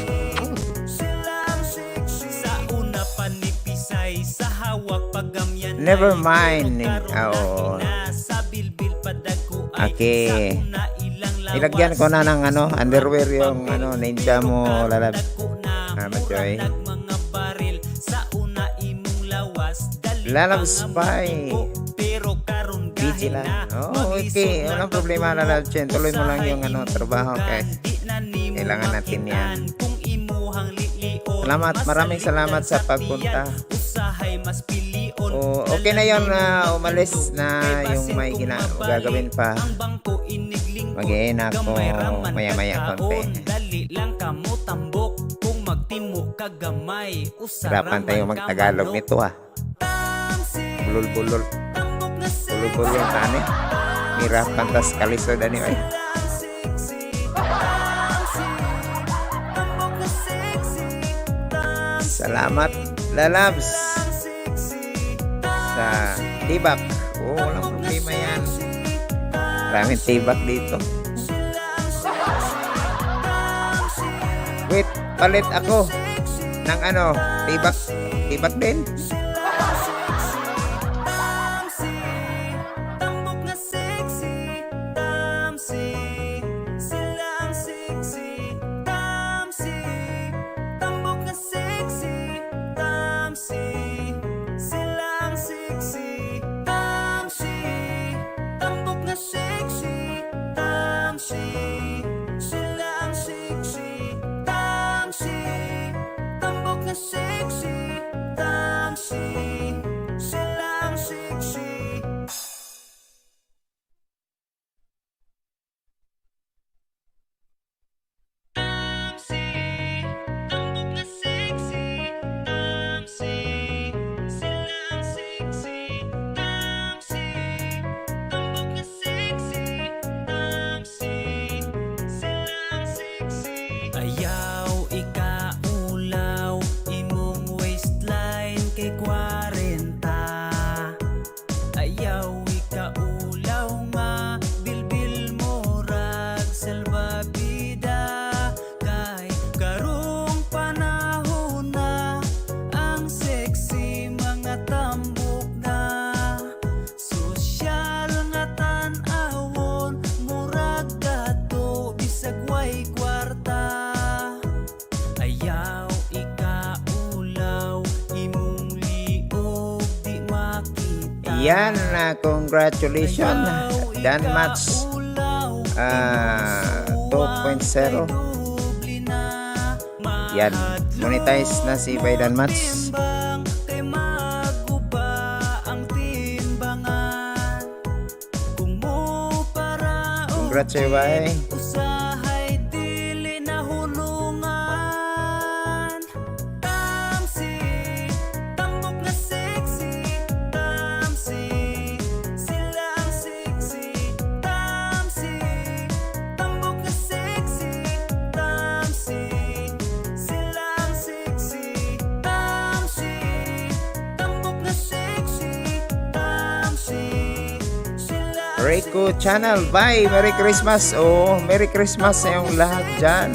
Speaker 5: Sila ang sexy. Sa una pa ni Pisay, sa hawak pagamyan.
Speaker 7: Never mind.
Speaker 5: Pero karon
Speaker 7: Oo.
Speaker 5: na sa bilbil padagko ay
Speaker 7: Okay.
Speaker 5: sa una ilang lawas.
Speaker 7: Nilagyan ko na ng ano, underwear yung ano, ninja mo,
Speaker 5: Pero karon
Speaker 7: Lalab.
Speaker 5: dagko na,
Speaker 7: Tama,
Speaker 5: murag
Speaker 7: Joy.
Speaker 5: nag mga baril. Sa una imong lawas, dali
Speaker 7: Lalab
Speaker 5: pa nga
Speaker 7: Spy.
Speaker 5: matuko. Pero karon gahi
Speaker 7: Vigilant.
Speaker 5: na,
Speaker 7: Oh,
Speaker 5: maglisod
Speaker 7: okay.
Speaker 5: na
Speaker 7: Walang problema,
Speaker 5: pagtumo.
Speaker 7: Lalab Chen. Tuloy mo lang
Speaker 5: Usahay
Speaker 7: yung ano,
Speaker 5: imong
Speaker 7: trabaho
Speaker 5: dugan,
Speaker 7: kay
Speaker 5: di na nimo
Speaker 7: kailangan natin yan.
Speaker 5: makitaan kung imuhang lilion.
Speaker 7: Salamat, maraming salamat sa pagpunta.
Speaker 5: Tiyan, usahay mas pilion.
Speaker 7: Oh, okay na yun na umalis na yung may gagawin pa.
Speaker 5: Ang bangko iniglingkod,
Speaker 7: Mag-iin ako
Speaker 5: gamay raman
Speaker 7: maya-maya
Speaker 5: kagkaon.
Speaker 7: konti.
Speaker 5: Dali lang kamo tambok kung magtimo kagamay.
Speaker 7: Hirapan
Speaker 5: Usaraman
Speaker 7: tayo mag-Tagalog
Speaker 5: ka
Speaker 7: nito ah.
Speaker 5: Tamsi,
Speaker 7: Bulol-bulol.
Speaker 5: tambok na sexy.
Speaker 7: Bulol-bulol tani. Hirapan tas kalisod ani ay.
Speaker 5: Silang sexy, tamsi, tambok na sexy, tamsi.
Speaker 7: Salamat, lalabs.
Speaker 5: Silang sexy,
Speaker 7: sa tibak. Oo, walang problema yan. Maraming tibak dito. Wait, palit ako ng ano, tibak, tibak din.
Speaker 3: Tamsi, tambok nga sexy. Tamsi, sila ang sexy. Tamsi, tambok nga sexy. Tamsi, sila ang sexy. Tamsi, tambok nga sexy. Tamsi, sila ang sexy. Tamsi, tambok nga sexy. Tamsi, sila ang sexy. Tamsi, tambok nga sexy. Tamsi, sila ang sexy. Tamsi, tambok nga sexy. Tamsi, sila ang sexy.
Speaker 2: Ayaw ikaulaw imong waistline kay 40. Ayaw ikaulaw nga bilbil mo rag salbabida. Kay karong panahon na ang sexy mga tambok na. Sosyal nga tan-awon murag gato bisag way kwarta. Ayaw ikaulaw imong liog di makita.
Speaker 7: Yan, congratulations.
Speaker 2: Ayaw
Speaker 7: Dan Match
Speaker 2: ikaulaw
Speaker 7: 2.0.
Speaker 2: doble na.
Speaker 7: Yan, monetize na si Biden Match.
Speaker 2: Timbang kay maguba ang timbangan. Kung mo para
Speaker 7: Congrats sa'yo, bye.
Speaker 2: usahay dili na hulungan.
Speaker 3: Tamsi, tambok nga sexy. Tamsi, sila ang sexy. Tamsi, tambok nga sexy. Tamsi, sila ang sexy. Tamsi, tambok nga sexy. Tamsi, sila ang
Speaker 7: Rico Channel, bye! Merry Christmas! Oh, Merry Christmas sa iyong lahat dyan.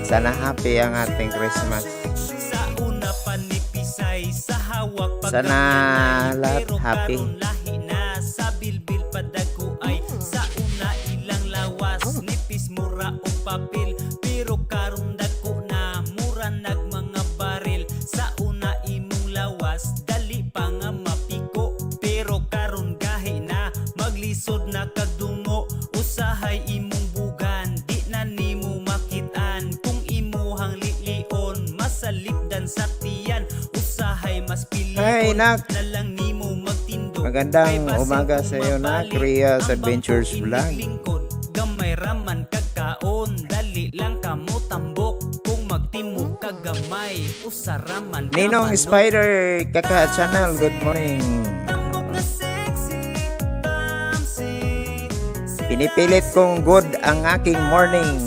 Speaker 7: Sana happy ang ating Christmas.
Speaker 2: Sa una panipisay sa hawak
Speaker 7: Sana lahat
Speaker 2: pero
Speaker 7: happy.
Speaker 2: karon lahi na sa bilbil padagko ay sa una ilang lawas nipis mura og papel pero karon dagko na mura nag mga baril. Sa una imong lawas dali pa nga mapiko pero karon gahi na maglisod na kagdungo. Usahay imong bugan di na nimo makit-an kung imuhang lilion masalikdan sa tiyan. Usahay mas pilion
Speaker 7: Hey, nak.
Speaker 2: na lang nimo magtindo.
Speaker 7: Magandang
Speaker 2: Kay basin
Speaker 7: umaga
Speaker 2: kung
Speaker 7: sa iyo, nak.
Speaker 2: mabalik,
Speaker 7: Ria's
Speaker 2: ang
Speaker 7: Adventures
Speaker 2: bangko
Speaker 7: Vlog.
Speaker 2: iniglingkod. Gamay raman kagkaon dali lang kamo tambok kung magtimo ka gamay usaraman ka
Speaker 7: Ninong
Speaker 2: manok.
Speaker 7: Spider Kaka Channel, good morning.
Speaker 3: tambok nga sexy. Tamsi,
Speaker 7: Pinipilit kong good ang aking morning.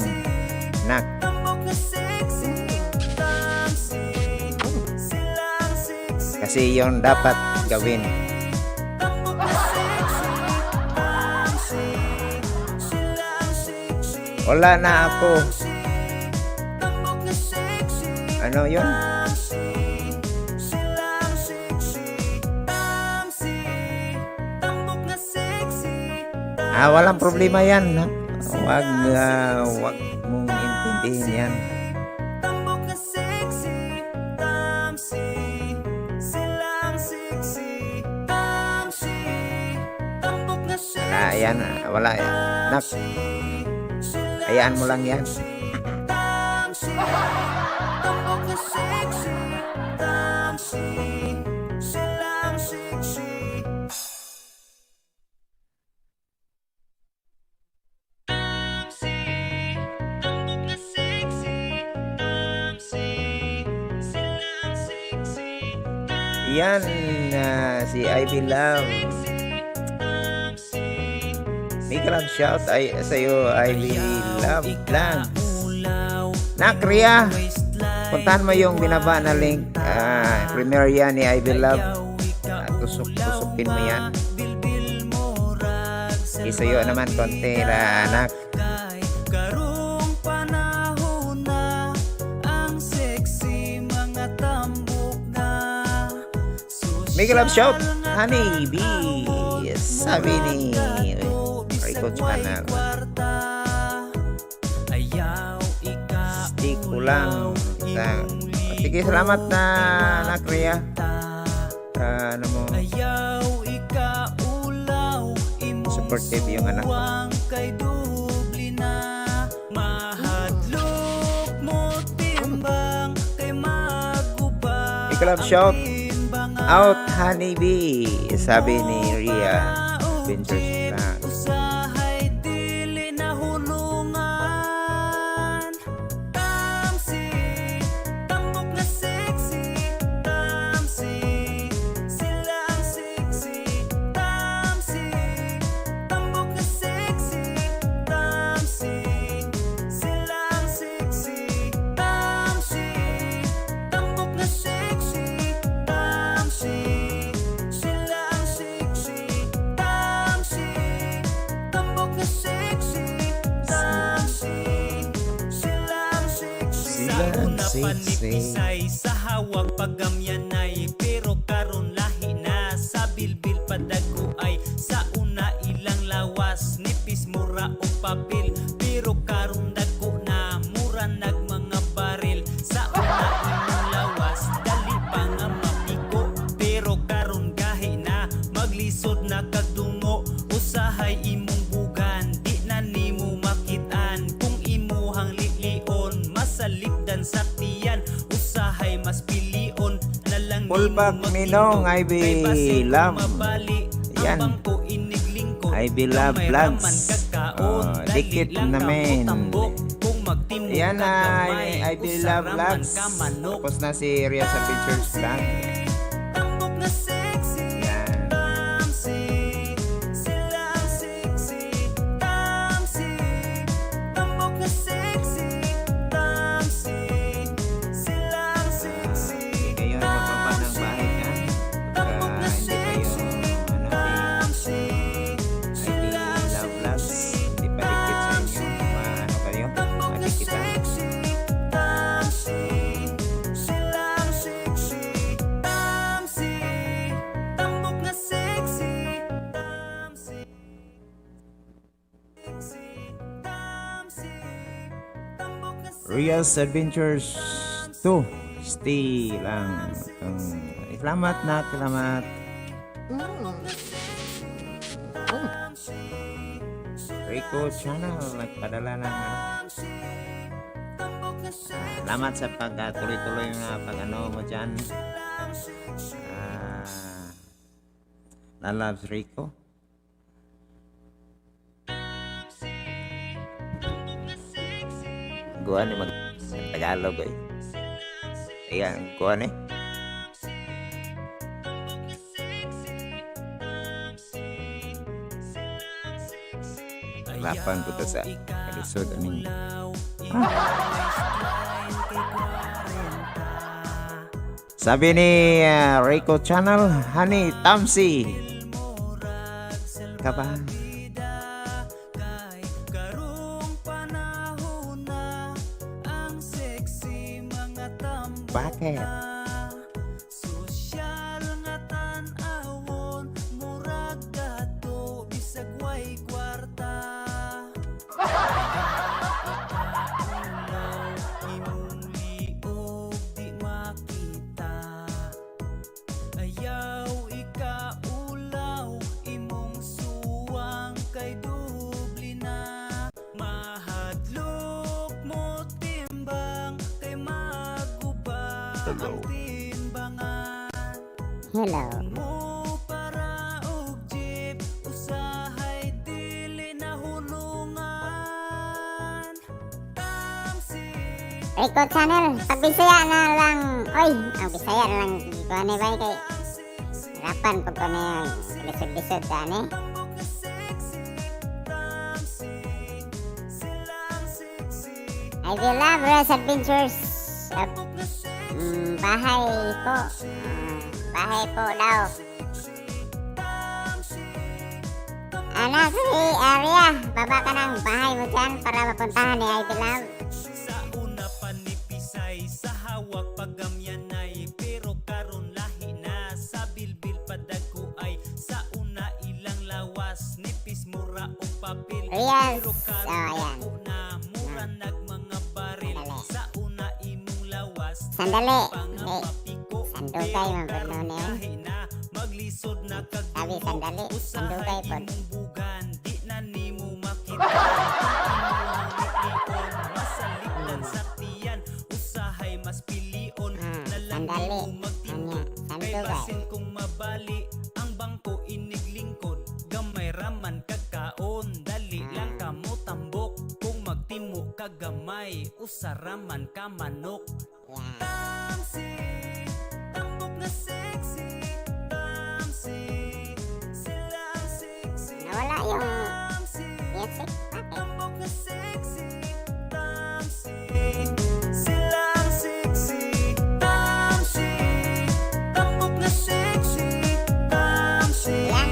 Speaker 7: Nak,
Speaker 3: tambok nga sexy. Tamsi, sila ang sexy.
Speaker 7: kasi yon dapat gawin.
Speaker 3: Tambok na sexy, tamsi, sila ang sexy.
Speaker 7: Wala na ako.
Speaker 3: Tambok na sexy,
Speaker 7: Ano yon?
Speaker 3: tamsi, sila ang sexy. Tamsi, tambok na sexy.
Speaker 7: Ah, walang problema yan. Nak. Wag mong intindihin yan.
Speaker 3: Tambok na sexy, tamsi, sila ang sexy. Tamsi, tambok na sexy.
Speaker 7: Wala yan. Wala yan. Nak, hayaan mo lang yan.
Speaker 3: Tamsi, tambok na sexy. Tamsi, sila ang sexy. Tamsi, tambok na sexy. Tamsi, sila ang sexy.
Speaker 7: Yan, si Ivy Love. Big love shout ay sa iyo, Ivy Love Vlogs. Nak, Ria, puntahan mo yung binaba na link. Premiere yan ni Ivy Love. Open mo yan.
Speaker 3: Bilbil murag
Speaker 7: Isuyo naman konti ra, anak.
Speaker 3: Kay karong panahon na ang sexy mga tambok na.
Speaker 7: Mega love shout, Honey B. Sabi ni Rico Channel.
Speaker 3: Ayaw ika
Speaker 7: Stick ko lang. Sige, salamat na, anak Rhea. Sa ano mo,
Speaker 3: Ayaw ikaulaw imong
Speaker 7: supportive yung anak ko.
Speaker 3: suwang kay dubli na mahadlok mo timbang kay maguba
Speaker 7: Mega love shout
Speaker 3: ang timbangan.
Speaker 7: out, Honey B. Sabi ni Rhea Ventures Vlog.
Speaker 3: Usahay dili na hulungan. Tamsi, tambok na sexy. Tamsi, sila ang sexy. Tamsi, tambok na sexy. Tamsi, sila ang sexy. Tamsi, tambok na sexy. Tamsi, sila ang sexy. Tamsi, tambok na sexy. Tamsi, sila ang sexy.
Speaker 7: Sila
Speaker 3: Sa
Speaker 7: ang
Speaker 3: una pa ni
Speaker 7: sexy.
Speaker 3: Pisay, sa hawak pagamyanay, pero karon lahi na sa bilbil padaguay. Sa una ilang lawas nipis mura og papel, pero karon dagko na mura nag mga baril. Sa una imong lawas dali pa nga mapiko, pero karon gahi na maglisod na kagdungo. Usahay imong bugan di na nimo makitaan kung imuhang litlion masalipdan sa tiyan. Usahay mas pilion na lang nimo
Speaker 7: Pullback
Speaker 3: magtindog.
Speaker 7: Ninong, Ivy
Speaker 3: Kay basin kung
Speaker 7: Lam.
Speaker 3: mabali, ang
Speaker 7: Yan.
Speaker 3: bangko iniglingkod.
Speaker 7: Ivy Love
Speaker 3: Gamay
Speaker 7: Vlogs.
Speaker 3: raman kagkaon,
Speaker 7: Oh,
Speaker 3: dali
Speaker 7: dikit
Speaker 3: lang
Speaker 7: namin.
Speaker 3: kamo tambok. Kung magtimog
Speaker 7: Ayan
Speaker 3: ka
Speaker 7: na,
Speaker 3: gamay,
Speaker 7: Ivy Love
Speaker 3: usaraman
Speaker 7: Vlogs.
Speaker 3: ka manok.
Speaker 7: Tapos na si Ria's Adventures Vlog.
Speaker 3: Tambok na sexy.
Speaker 7: Yan.
Speaker 3: Tamsi, sila ang sexy. Tamsi, tambok na sexy. Tamsi, sila ang sexy.
Speaker 7: Hindi kayo mababa ng bahay ha.
Speaker 3: Tambok
Speaker 7: Baka
Speaker 3: na
Speaker 7: hindi kayo,
Speaker 3: sexy.
Speaker 7: ano,
Speaker 3: Tamsi,
Speaker 7: si Ivy
Speaker 3: sila ang
Speaker 7: Love Vlogs.
Speaker 3: sexy.
Speaker 7: Hindi pa dikit sa inyo. Maano kayo?
Speaker 3: Tambok na
Speaker 7: Madikitan.
Speaker 3: sexy. Tamsi, sila ang sexy. Tamsi, tambok na sexy. Tamsi, sexy. Tamsi, tambok na sexy.
Speaker 7: Ria's Adventures 2. Stay lang. Salamat na, salamat. Rico Channel, nagpadala ng ano. Salamat sa pag tuloy-tuloy na pag ano mo dyan. Lalabs Rico. Guan ni mag Tagalog eh. Ayan, guan eh. Lapan ko to sa kalisod aning. Sabi ni Rico Channel, Honey Tamsi. Ka ba?
Speaker 3: Kay karong panahon na ang sexy mga tambok
Speaker 7: Bakit?
Speaker 3: na. Sosyal nga tan-awon murag gato bisag way kwarta. Ulaw imong liog di makita. Ayaw ikaulaw imong suwang kay dubli na. Mahadlok mo timbang kay maguba ang timbangan.
Speaker 8: Hello.
Speaker 3: Mo para og jeep usahay dili na hulungan. Tamsi.
Speaker 8: Rico Channel, pag Bisaya na lang. Oy, ang Bisaya na lang. Ko ano ba kay hirapan pag ko na lisod-lisod ani.
Speaker 3: Tambok na sexy. Tamsi, sila ang sexy.
Speaker 8: I will love Rose Adventures. Bahay po. Bahay po daw. Ana, si Arya, baba ka ng bahay mo dyan para mapuntahan ni Ivy Love.
Speaker 3: Sa una pa ni Pisay, sa hawak pagamyanay, pero karon lahi na, sa bilbil padagko ay. Sa una ilang lawas nipis mura og papel,
Speaker 8: Rias.
Speaker 3: pero karon
Speaker 8: Oh, ayan.
Speaker 3: dako na, mura nag mga baril.
Speaker 8: Sandali.
Speaker 3: Sa una imong lawas
Speaker 8: Sandali.
Speaker 3: pa nga
Speaker 8: Hindi.
Speaker 3: mapiko,
Speaker 8: Sandugay
Speaker 3: pero
Speaker 8: man pud
Speaker 3: karon
Speaker 8: no niya.
Speaker 3: gahi na, maglisod na kag
Speaker 8: Sabi,
Speaker 3: dungo.
Speaker 8: sandali.
Speaker 3: Usahay
Speaker 8: Sandugay pod.
Speaker 3: imong bugan, di na nimo makita kung imong lion masalikdan sa tiyan, usahay mas pilion na lang
Speaker 8: Sandali.
Speaker 3: nimo magtindog
Speaker 8: Anya,
Speaker 3: kay
Speaker 8: sandugay.
Speaker 3: basin kung mabali ang bangko iniglingkod, gamay raman kagkaon, dali lang kamo tambok, kung magtimo kagamay usaraman ka manok.
Speaker 8: Yan.
Speaker 3: Tamsi, tambok na sexy, tamsi, sila ang sexy.
Speaker 8: Nawala yung
Speaker 3: Tamsi,
Speaker 8: music. Bakit?
Speaker 3: tambok na sexy, tamsi, sila ang sexy, tamsi, tambok na sexy, tamsi,
Speaker 8: Yan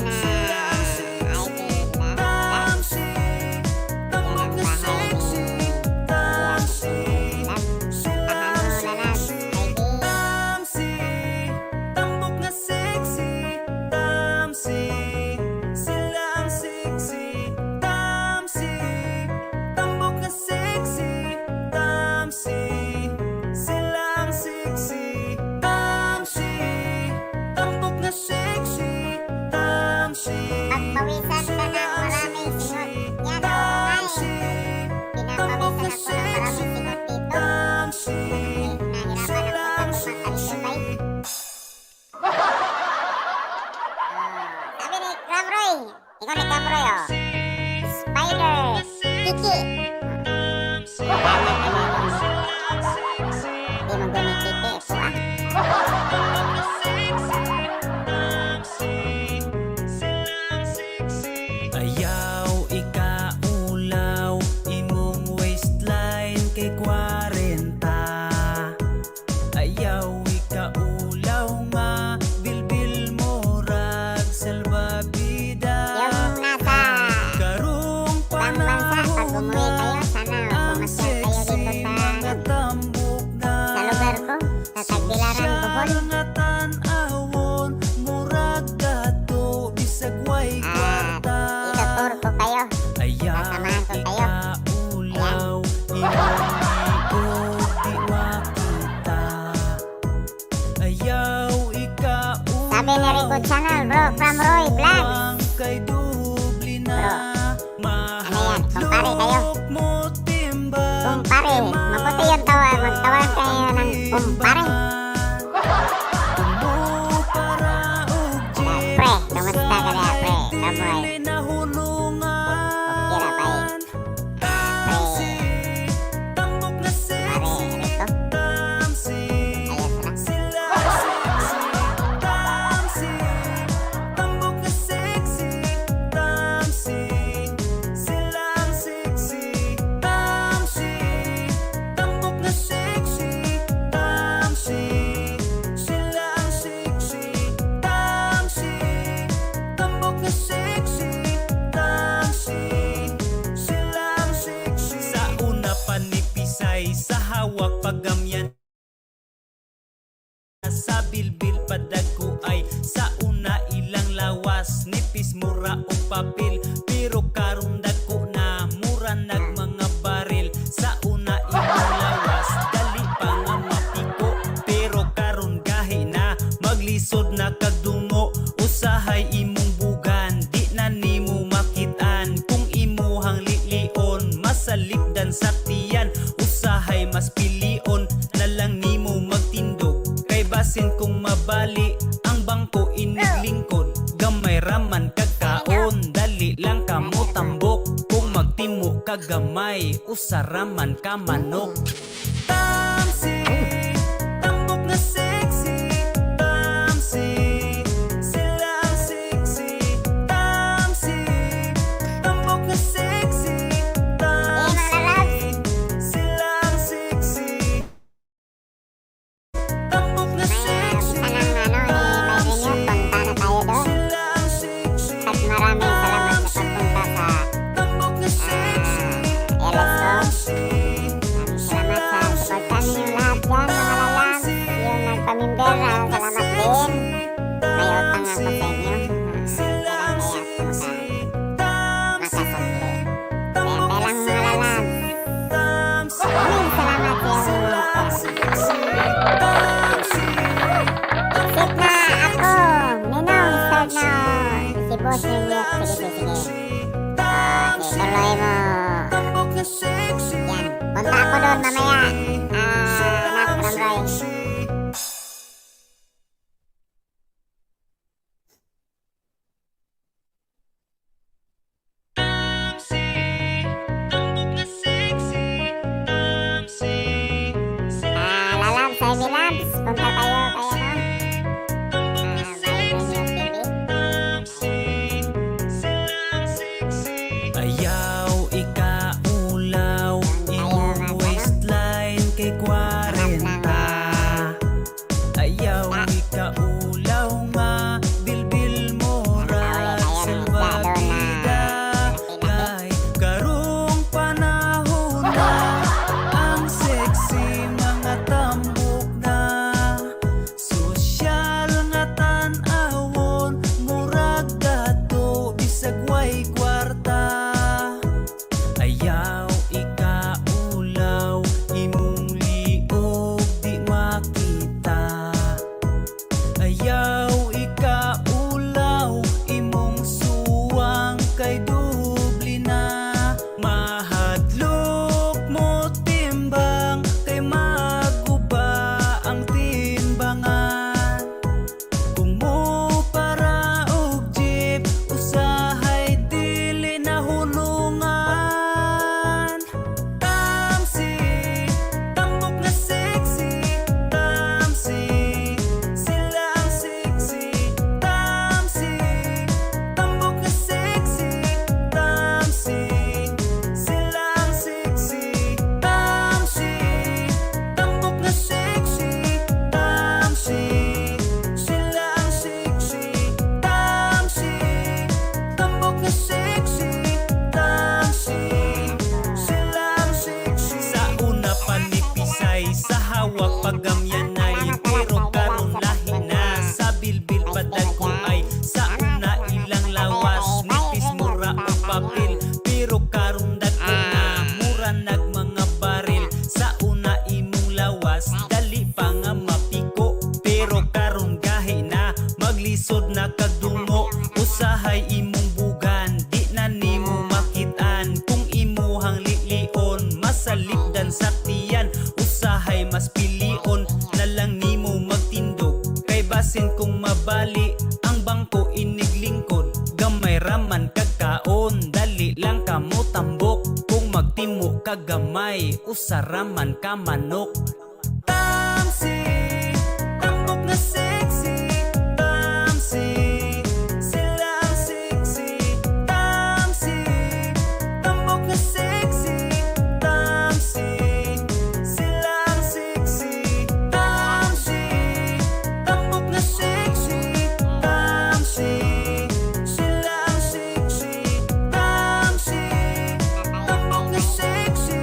Speaker 3: sila
Speaker 8: na
Speaker 3: ang sexy,
Speaker 8: Ivy Love.
Speaker 3: tamsi,
Speaker 8: Yan
Speaker 3: tambok
Speaker 8: ang
Speaker 3: na
Speaker 8: bahay
Speaker 3: sexy,
Speaker 8: ni
Speaker 3: tamsi,
Speaker 8: Love.
Speaker 3: sila
Speaker 8: Tahan
Speaker 3: ang
Speaker 8: mo lalab,
Speaker 3: sexy.
Speaker 8: Ivy.
Speaker 3: Tamsi, tambok na sexy, tamsi, sila ang sexy, tamsi, tambok na sexy, tamsi, sila ang sexy, tamsi, tambok na sexy, tamsi,
Speaker 8: Pagpawisan ka
Speaker 3: sila
Speaker 8: ng
Speaker 3: ang
Speaker 8: maraming singot.
Speaker 3: sexy,
Speaker 8: Yan, oo nga eh.
Speaker 3: tamsi, tambok
Speaker 8: Pinapawisan
Speaker 3: na
Speaker 8: ako ng maraming
Speaker 3: sexy,
Speaker 8: singot dito.
Speaker 3: tamsi,
Speaker 8: Nahirapan
Speaker 3: sila
Speaker 8: ako
Speaker 3: ang
Speaker 8: sa
Speaker 3: sexy.
Speaker 8: tumakal bay. Sabi ni Cramroy, ikaw ni Cramroy oh. Spider, Kiki. Tama ka na. Di mo gani Kiki, ito ah.
Speaker 3: Ayaw ikaulaw imong waistline kay 40. Ayaw ikaulaw nga bilbil mo rag salbabida.
Speaker 8: Yung nasa
Speaker 3: Karong
Speaker 8: ibang bansa, pag umuwi kayo, sana
Speaker 3: ang
Speaker 8: pumasyal kayo
Speaker 3: sexy
Speaker 8: dito sa,
Speaker 3: mga tambok na
Speaker 8: sa lugar ko, sa Tagbilaran, Bohol.
Speaker 3: Sosyal nga tan-awon, murag gato, bisag way
Speaker 8: At
Speaker 3: kwarta.
Speaker 8: itutour ko kayo.
Speaker 3: Ayaw
Speaker 8: Sasamahan ko kayo.
Speaker 3: ikaulaw, imong liog di makita. Ayaw ikaulaw,
Speaker 8: Sabi ni Rico Channel, bro, from Roy Vlogs.
Speaker 3: ang kay doble na.
Speaker 8: Bro, ano yan? Kumpare kayo.
Speaker 3: Mahadlok mo timbang,
Speaker 8: Kumpare, mabuti yung tawa, magtawag kayo ng kumpare. Pre, kamusta ka na, pre? Kamuhay. Okay ra, bay. Pre, pare, Rico. Ayos ra.
Speaker 3: Sila sexy, tamsi, tambok na sexy, tamsi, sila ang sexy, tamsi, tambok na sexy, tamsi, sila ang sexy, tamsi, tambok na sexy, tamsi, sila ang sexy. Sa una pa ni Pisay, sa hawak pagamyan, sa bilbil padagko ay. Sa una ilang lawas nipis mura og papel, pero karon dagko na, mura nag mga baril. Sa una imong lawas dali pa nga mapiko, pero karon gahi na, maglisod na kag dungo. Usahay imong bugan di na nimo makitaan kung imuhang lilion masalipdan sa tiyan, usahay mas pilion na lang nimo magtindog kay basin kung mabali ang bangko iniglingkod, gamay raman kagkaon, dali lang kamo tambok, kung magtimo kagamay usaraman ka manok. Tamsi, tambok na sexy, tamsi, sila ang sexy, tamsi, tambok na sexy,
Speaker 8: Eh, mga
Speaker 3: tamsi,
Speaker 8: lalabs.
Speaker 3: sila ang sexy, tambok na
Speaker 8: May
Speaker 3: sexy,
Speaker 8: isa ng ano ni Bay Renew, punta na tayo doon.
Speaker 3: sila ang sexy.
Speaker 8: At maraming salamat.
Speaker 3: Tamsi.
Speaker 8: Accept na ako. Ninong, start na. Si Boss Rimute. Sige, sige, sige. Okay, tuloy mo.
Speaker 3: Tambok na sexy.
Speaker 8: Yan. Punta ako doon mamaya. Ah, anak, Ramroy. Ah, lalabs, ay Milabs. Punta tayo kay ano? Ah, Viber News TV.
Speaker 3: Ayaw ikaulaw imong waistline kay 40. Ayaw ikaulaw nga bilbil mo ra salbabida. Kay karong panahon na ang sexy mga tambok na. Sosyal nga tan-awon murag dato bisag way kwarta. Ayaw ikaulaw imong liog di makita. Ayaw ikaulaw imong suwang kay doble na. Mahadlok mo timbang kay maguba ang timbangan. Kung mo para og jeep usahay dili na hunungan. Tamsi, tambok na sexy. Tamsi, sila ang sexy. Tamsi, tambok na sexy. Tamsi, sila ang sexy. Tamsi, tambok na sexy. Tamsi, sila ang sexy. Tamsi, tambok na sexy. Tamsi, sila ang sexy. Sa una pa ni Pisay sa hawak pagamyanay. Pero karon lahi na sa bilbil padag ko ay. Sa una ilang lawas nipis mura og papel. Pero karon dagko na mura nag mga baril. Sa una imong lawas dali pa nga mapiko. Pero karon gahi na maglisod na kag dungo. Usahay imong bugan di na nimo makitaan. Kung imuhang lilion masalipdan sa tiyan. Usahay mas pilion na lang nimo magtindog. Kay basin kung mabali ang bangko iniglingkod. Gamay raman kag kaon dali lang kamo tambok. Kung magtimo kag gamay usaraman ka manok. Tamsi, tambok na sexy. Tamsi, sila ang sexy. Tamsi, tambok na sexy. Tamsi, sila ang sexy. Tamsi, tambok na sexy. Tamsi, sila ang sexy. Tamsi, tambok na sexy.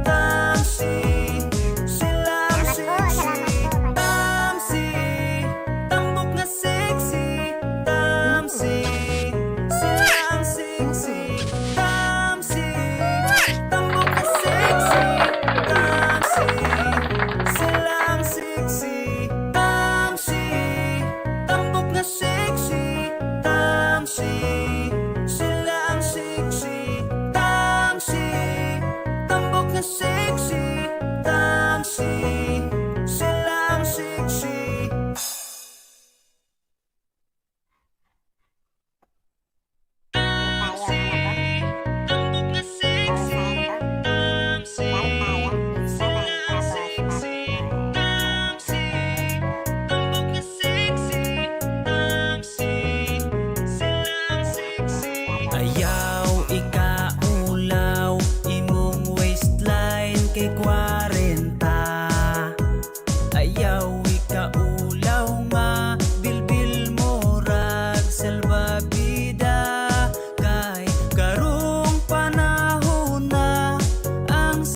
Speaker 3: Tamsi, sila ang
Speaker 8: Salamat po,
Speaker 3: sexy.
Speaker 8: salamat po.
Speaker 3: Tamsi, tambok na sexy. Tamsi, sila ang sexy. Tamsi, tambok na sexy. Tamsi, sila ang sexy. Tamsi, tambok na sexy. Tamsi, sila ang sexy. Tamsi, tambok na sexy. Tamsi, sila ang sexy.
Speaker 8: Tayo, ano to? Call sign to? Dahil tayo. Bye-bye. Tapos,
Speaker 3: Ayaw ikaulaw imong waistline kay 40. Ayaw